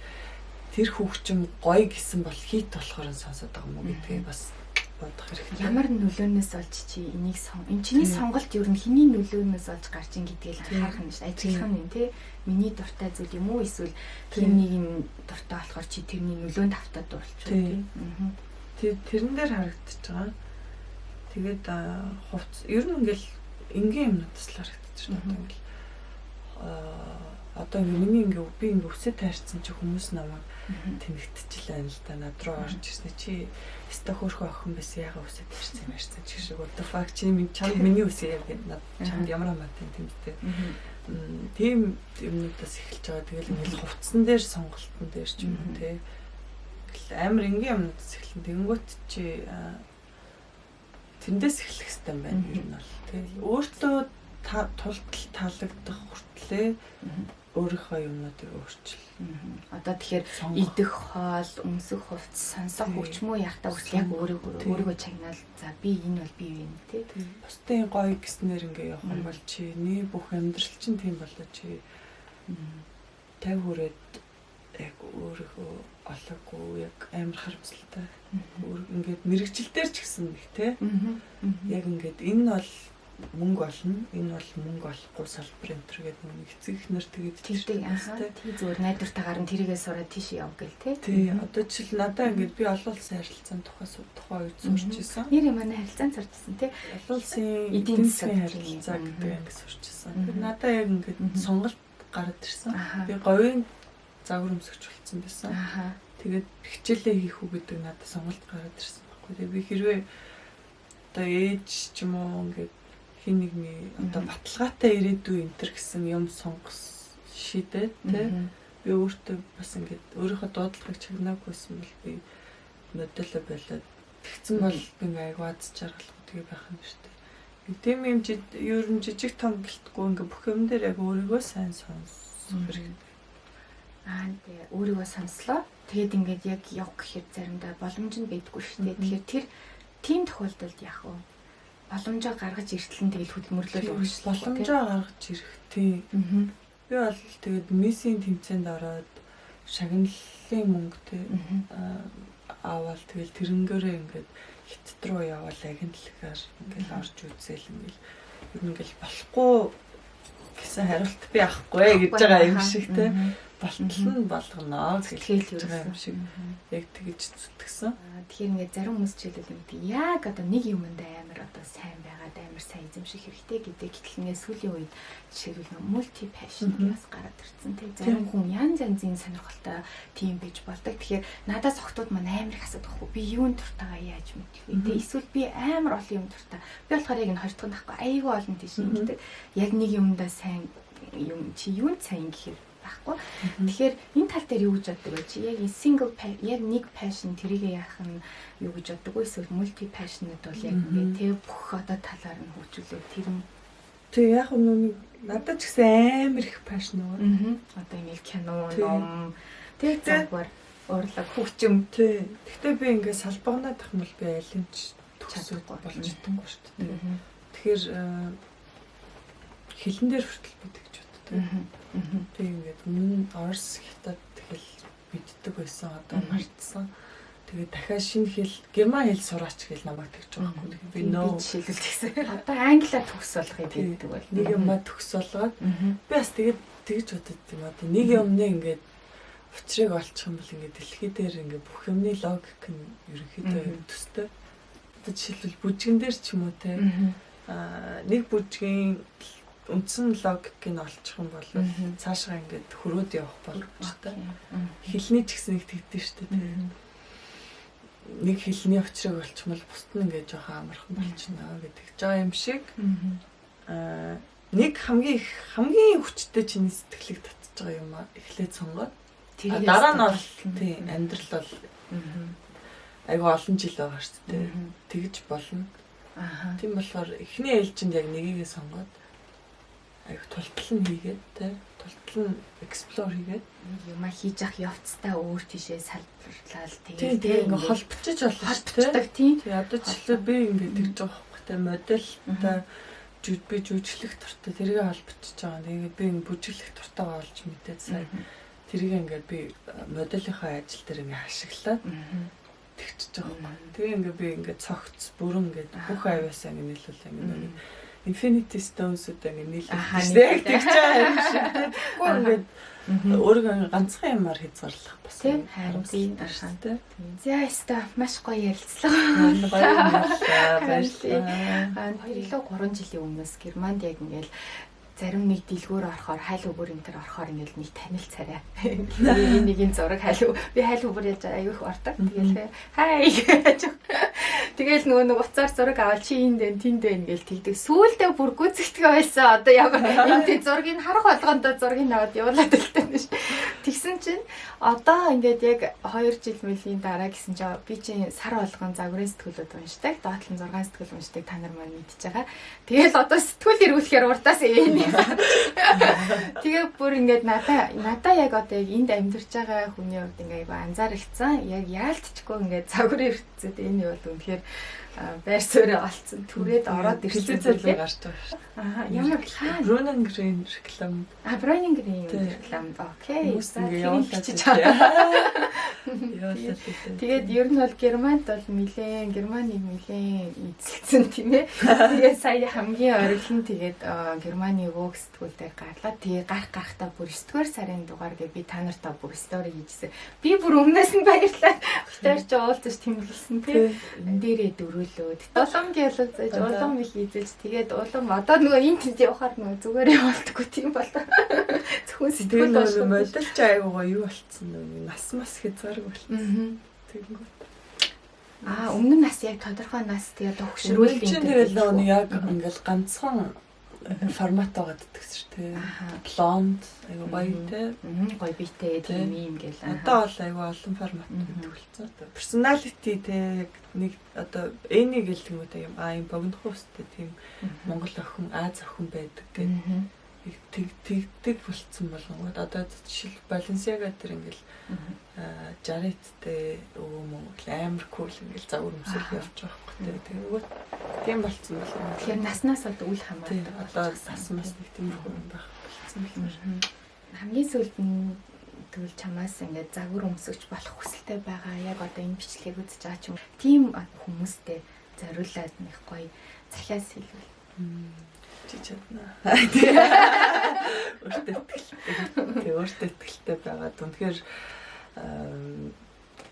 Speaker 2: тэр хөгжим гоё гэсэн бол хит болохоор сонсоод байгаа юм уу гэдгээ бас бодох хэрэгтэй.
Speaker 1: Ямар нөлөөнөөс олж чи энийг сон энэ чиний сонголт ер нь хэний нөлөөнөөс олж гарч ин гэдгийг анхаарах нь шүү дээ. Ажиглах нь тий. Миний дуртай зүйл юм уу эсвэл тэр нэг юм дуртай болохоор чи тэрний нөлөөнд автаад дурлчих тий.
Speaker 2: Тэр тэрэн дээр харагдчих байгаа. Тэгээд хувц ер нь ингээл энгийн юмнуудаас л харагдчих шин одоо ингээл одоо ингээ миний ингээ би ингээ үсээ тайрцсан чи хүмүүс намайг тэнэгтчихлээ л да, над руу орж ирсэн чи өстө хөөрхөн охин байсан, яга үсээ тайрцсан юм ярьсан ч шиг, what the fuck, чи минь чамд миний үсээ яг над чамд ямар хамаатай юм те. Тийм юмнуудаас эхэлж байгаа. Тэгэл ингээл хувцсан дээр, сонголтон дээр ч юм уу те, амар энгийн юмнуудаас эхэлнэ. Тэгэнгүүт чи тэндээс эхлэх хэрэгтэй юм байна ер нь бол те. Өөртөө тултал таалагдах хүртлээ өөрийнхөө юмнуудыг өөрчил.
Speaker 1: Одоо тэгэхээр идэх хоол, өмсөх хувцас, сонсох хөгжмөө яхтаа хүртэл яг өөрийгөө чагнаал, за би энэ бол би юм тий.
Speaker 2: Бусдын гоё гэснээр ингээ явах юм бол чиний бүх амьдрал чинь тийм болоо, чи 50 хүрээд яг өөрийнхөө олоогүй, яг амар харамсалтай. Өөр ингээд мэргэжил дээр ч гэсэн нэг те. Яг ингээд энэ бол мөнгө олно. Энэ бол мөнгө олохгүй салбар энэ төр гэдэг нэг эцэг их нар тэгээд
Speaker 1: тэгдэг. Тий, зүгээр найдвартайгаар нь тэрийгээ сураад тийш яв гэл тий.
Speaker 2: Тий, одоо жишээл надаа ингээд би олон улсын харилцаан тухай үед сурч исэн.
Speaker 1: Нэр манай харилцаанд сурч исэн тий.
Speaker 2: Олон улсын эдийн засгийн харилцаа гэдэг анги сурч исэн. Тэр надаа яг ингээд сонголт гараад ирсэн. Би говийн загвар өмсөгч болсон байсан. Тэгээд хичээлээ хийх үү гэдэг надад сонголт гараад ирсэн байхгүй. Тэгээ би хэрвээ одоо ээж ч юм уу ингээд хин нэгний одоо баталгаатай ирээдүй энэ төр гэсэн юм сонгос шийдээд тэ, би өөртөө бас ингээд өөрийнхөө дуудлагыг чагнаагүйсэн бол би модельо болоод тэгсэн бол би ингээд айгуу аз жаргалгүй тэгээ байх юм шүү дээ. Тийм юм ер нь жижиг том гэлтгүй ингээд бүх юм дээр яг өөрийгөө сайн сонсох хэрэгтэй.
Speaker 1: Аа тэгээ өөрийгөө сонслоо. Тэгээд ингээд яг явах гэхээр заримдаа боломж нь байдаггүй шүү дээ. Тэгэхээр тэр тийм тохиолдолд яах вэ? Боломжоо гаргаж иртэл нь тэгэл хөдөлмөрлөл урагшлах.
Speaker 2: Боломжоо гаргаж ирэх тийм. Би бол тэгээд миссийн тэмцээнд ороод шагналын мөнгөтэй аваад тэгэл тэрнгээрээ ингээд хятад руу яваал агентлагаар ингээд орж үзээл ингээд ер нь ингээд болохгүй гэсэн хариулт би авахгүй гэж байгаа юм шиг те. Болтол нь болгоно гэж байгаа юм шиг яг тэгж зүтгэсэн.
Speaker 1: Тэгэхээр ингээд зарим хүмүүс жишээлбэл ингээд яг одоо нэг юмд амар одоо сайн байгаад амар сайн эзэмших хэрэгтэй гэдэг. Гэтэл ингээд сүүлийн үед жишээлбэл нэг multi passion гэж бас гараад ирсэн тий. Зарим хүн янз янзын сонирхолтой тийм байж болдог. Тэгэхээр надаас охтууд маань амар их асуудаг хгүй. Би юун дуртайгаа яаж мэдэх вэ? Тий, эсвэл би амар олон юм дуртай. Би болохоор яг энэ хоёр дахь нь ахгүй, айгүй олон тийш ингэдэг. Яг нэг юмдаа сайн юм чи юунд сайн гэхээр байхгүй. Тэгэхээр энэ тал дээр юу гэж боддог вэ? Чи яг single, яг нэг passion тэрийг яах нь юу гэж боддог вэ? Эсвэл multi passionate бол яг ингээ тэ бүх одоо талаар нь хөгжүүлээ тэр нь.
Speaker 2: Тэг яг нүг надад ч гэсэн амар их passion
Speaker 1: байгаа. Одоо ингээл кино, ном, тэг загвар, урлаг, хөгжим.
Speaker 2: Тий. Гэхдээ би ингээ салбагнаад ах юм бол би аль нь ч төгсөөд болж чадахгүй шүү дээ. Тэгэхээр хилэн дээр хүртэл би тэгж боддог. Тэг ингээд өмнө Орос, Хятад хэл мэддэг байсан, одоо мартсан. Тэгээд дахиад шинэ хэл, герман хэл сураач гэж намайг тэгж байгаа байхгүй. Тэгээд би
Speaker 1: нөө жишээлбэл тэгсэн. Одоо англиар төгс болохыг гэдэг бол
Speaker 2: нэг юмаа төгс болгоод би бас тэгээд тэгж бодод юм одоо нэг юмны ингээд учрыг олчих юм бол ингээд дэлхий дээр ингээд бүх юмны логик нь ерөнхийдөө төстэй. Одоо жишээлбэл бүжгэн дээр ч юм уу те, нэг бүжгийн үндсэн логикийг нь олчих юм бол цаашаа ингээд хөрөөд явах боломжтой. Хэлний ч гэсэн нэг тэгдэж штэ те. Нэг хэлний учрыг олчих юм бол бусд нь ингээд жоохон амархан болчихно гэдэг жаа юм шиг. Нэг хамгийн их хамгийн хүчтэй чиний сэтгэлийг татж байгаа юм а эхлээд сонгоод дараа нь бол тий амьдрал бол айгүй олон жил байгаа шүү дээ. Тэгж болно. Тийм болохоор эхний ээлжинд яг нэгийгээ сонгоод айгүй тултал нь хийгээд те, тултал нь explore хийгээд
Speaker 1: нэг юма хийж ах явцдаа өөр тийшээ салбарлал тэгээд
Speaker 2: тэгээ ингээ холбочиж болно шүү дээ.
Speaker 1: Тийм.
Speaker 2: Тий, одоо жишээлбэл би ингээ тэгж байгаа байхгүй те, модельтай би жүжиглэх дуртай, тэрийг холбочиж байгаа. Тэгээд би ингээ бүжиглэх дуртайгаа олж мэдээд сая тэрийг ингээ би моделийнхаа ажил дээр ингээ ашиглаад тэгчихэж байгаа байхгүй. Тэгээ ингээ би ингээ цогц бүрэн ингээ бүх авиасаа ингээ нийлүүл ингээ нэг Infinity Stones-ууд ингэ нийлүүлдэг шүү дээ. Яг тэгж байгаа юм шиг тий. Тэгэхгүй ингээд өөрийгөө ганцхан юмар хязгаарлах бас
Speaker 1: харамсалтай шүү дээ. За яста маш гоё ярилцлага.
Speaker 2: Баярлалаа. Баярлалаа.
Speaker 1: 2 илүү 3 жилийн өмнөөс Германд яг ингээл зарим нэг дэлгүүр орохоор хайл өвөр энэ төр орохоор ингээл нэг танил царай. Нэгийн зураг хайл би хайл өвөр яаж аюу их ордог. Тэгэл хай гэж. Тэгэл нөгөө нэг уцаар зураг аваад чи энд байна, тэнд байна гэл тэгдэг. Сүүлдээ бүр гүйцэгтгэе байсан. Одоо ямар энд тий зургийг харах болгондоо зургийг аваад явуулаад байлтай ш. Тэгсэн чинь одоо ингээд яг 2 жил мөлийн дараа гэсэн чинь би чинь сар болгон загварын сэтгүүлүүд уншдаг. Доотлон 6 сэтгүүл уншдаг та нар маань мэдж байгаа. Тэгэл одоо сэтгүүл эргүүлэхээр урдаас энэ. Тэгээ бүр ингээд надаа яг одоо яг энд амьдарч байгаа хүний хувьд ингээд айгу анзаарэгцэн. Яг яалтчгүй ингээд загварын ертөнцид энэ бол үнэхээр байр суурь олцсон. Түрээд ороод
Speaker 2: ирсэн зүйлээ гарч байгаа шүү.
Speaker 1: Аа ямар хаана?
Speaker 2: Bruning Green реклам.
Speaker 1: А Bruning Green реклам. Окей.
Speaker 2: Явуулаад явуулаад.
Speaker 1: Тэгээд ер нь бол Германд бол нилээн Германыг нилээн эзэлсэн тийм ээ. Тэгээд сая хамгийн оргил нь тэгээд Германы Vogue сэтгүүл дээр гарлаа. Тэгээд гарах гарахтаа бүр 9-р сарын дугаар гээ би та нартаа бүр стори хийжсэн. Би бүр өмнөөс нь баярлаа. Битэр ч уулзаж тэмдэглэсэн тийм. Энэ дээрээ дөрөөлөөд улам гялалзаж улам их эзэлж тэгээд улам одоо нөгөө энэ тэнд явахаар нөгөө зүгээр явуулдаггүй тийм болоо. Зөвхөн сэтгүүл
Speaker 2: болоо модель ч айгуугаа юу болцсон нөө нас мас хязгааргүй болцсон. Тэгэнгүүт.
Speaker 1: Аа өмнө нь нас яг тодорхой нас тэгээд хөгшрүүл
Speaker 2: энэ тэгэл нөгөө яг ингээл ганцхан формат байгаад идэгс шүү дээ. Блонд айгуу гоё те.
Speaker 1: Гоё биетэй тийм юм гэл.
Speaker 2: Одоо бол айгуу олон формат гэдэг болсон. Personality те яг нэг одоо энийг гэлдэг юм уу юм аа юм богино устай тийм Монгол охин Аз охин байдаг гэдэг тэг тэгдэг болцсон болонгууд одоо жишээл Balenciaga тэр ингээл 60-тэй өвөө Монгол амар кул ингээл загвар өмсөл явж байгаа байхгүй те. Тэгэнгүүт тийм болцсон болов.
Speaker 1: Тэгэхээр наснаас одоо үл хамаардаг.
Speaker 2: Одоо нас мас нэг тиймэрхүү юм байх болцсон байна.
Speaker 1: Хамгийн сүүлд нь тэгвэл чамаас ингээд загвар өмсөгч болох хүсэлтэй байгаа. Яг одоо энэ бичлэгийг үзэж байгаа ч юм. Тийм хүмүүстэй зориулаад нэг гоё захиас хэлвэл.
Speaker 2: Чи чадна. Өөртөө итгэлтэй. Тэг өөртөө итгэлтэй байгаад үнэхээр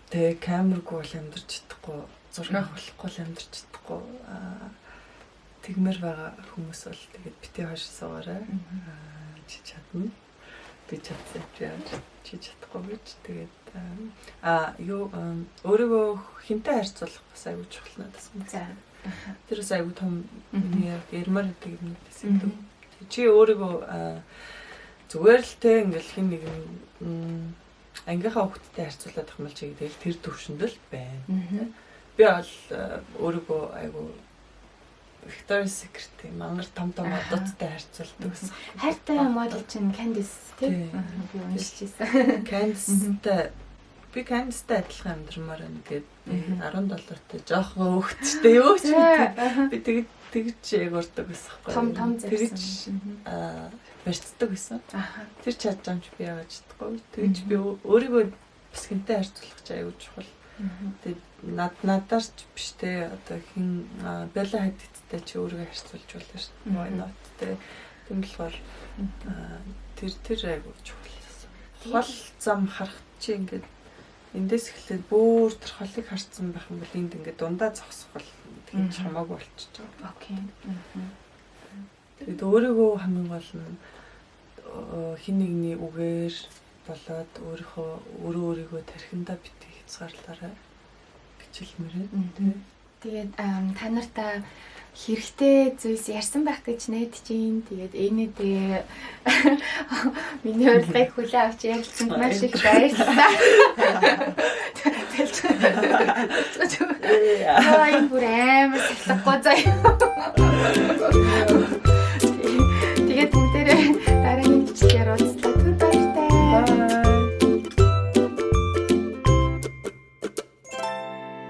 Speaker 2: тэг камергүй бол амьдарч чадахгүй, зураг авахгүй бол амьдарч чадахгүй тэгмэр байгаа хүмүүс бол тэгээд битгий хойш суугаарай. Чи чадна. Би чадсан яаж чи чадахгүй гэж тэгээд юу өөрийгөө хинтээ харьцуулах бас аягүй чухал надад санагдсан. Тэр бас аягүй том яг ярмаар гэдэг юмнуудаас илүү. Чи өөрийгөө зүгээр л те ингээл хин нэг ангийнхаа хүүхдтэй харьцуулаад байх юм бол чи тэгэл тэр төвшөнд л байна. Би бол өөрийгөө аягүй Victoria's Secret мангар том том модуудтай харьцуулдаг гэсэн.
Speaker 1: Хайртай модел чинь Candice тий? Би уншиж ирсэн.
Speaker 2: Candice-тэй би Candice-тэй адилхан амьдрмаар байна гээд 17-тай жоохон хөөхчтэй юу ч би тэгж яг урдаг байсан байхгүй.
Speaker 1: Том том
Speaker 2: тэгж барьцдаг байсан. Тэр чадж амч би яваж чадахгүй. Тэгж би өөрийгөө бас хэнтэй харьцуулах ч аягүй чухал. Тэгээд надаар ч биш те одоо хин Белла Хадидтэй чи өөрийгөө харьцуулж болно шүү дээ. Why not те. Тийм болохоор тэр аягүй чухал байсан. Хол зам харах чи ингээд эндээс эхлээд бүр тэр холыг харцсан байх юм бол энд ингээд дундаа зогсох бол тэгж хамаагүй болчихж байгаа.
Speaker 1: Окей.
Speaker 2: Тэгээд өөрийгөө хамгийн гол нь хин нэгний үгээр болоод өөрийнхөө өөрийгөө тархиндаа битгий хязгаарлаарай гэж хэлмээр байна.
Speaker 1: Тэгээд та нартаа хэрэгтэй зүйлс ярьсан байх гэж найдаж байна. Тэгээд энэдээ миний урилгыг хүлээн авч ярилцсанд маш их баярлалаа. Энэ бүр амар сахилахгүй заяа.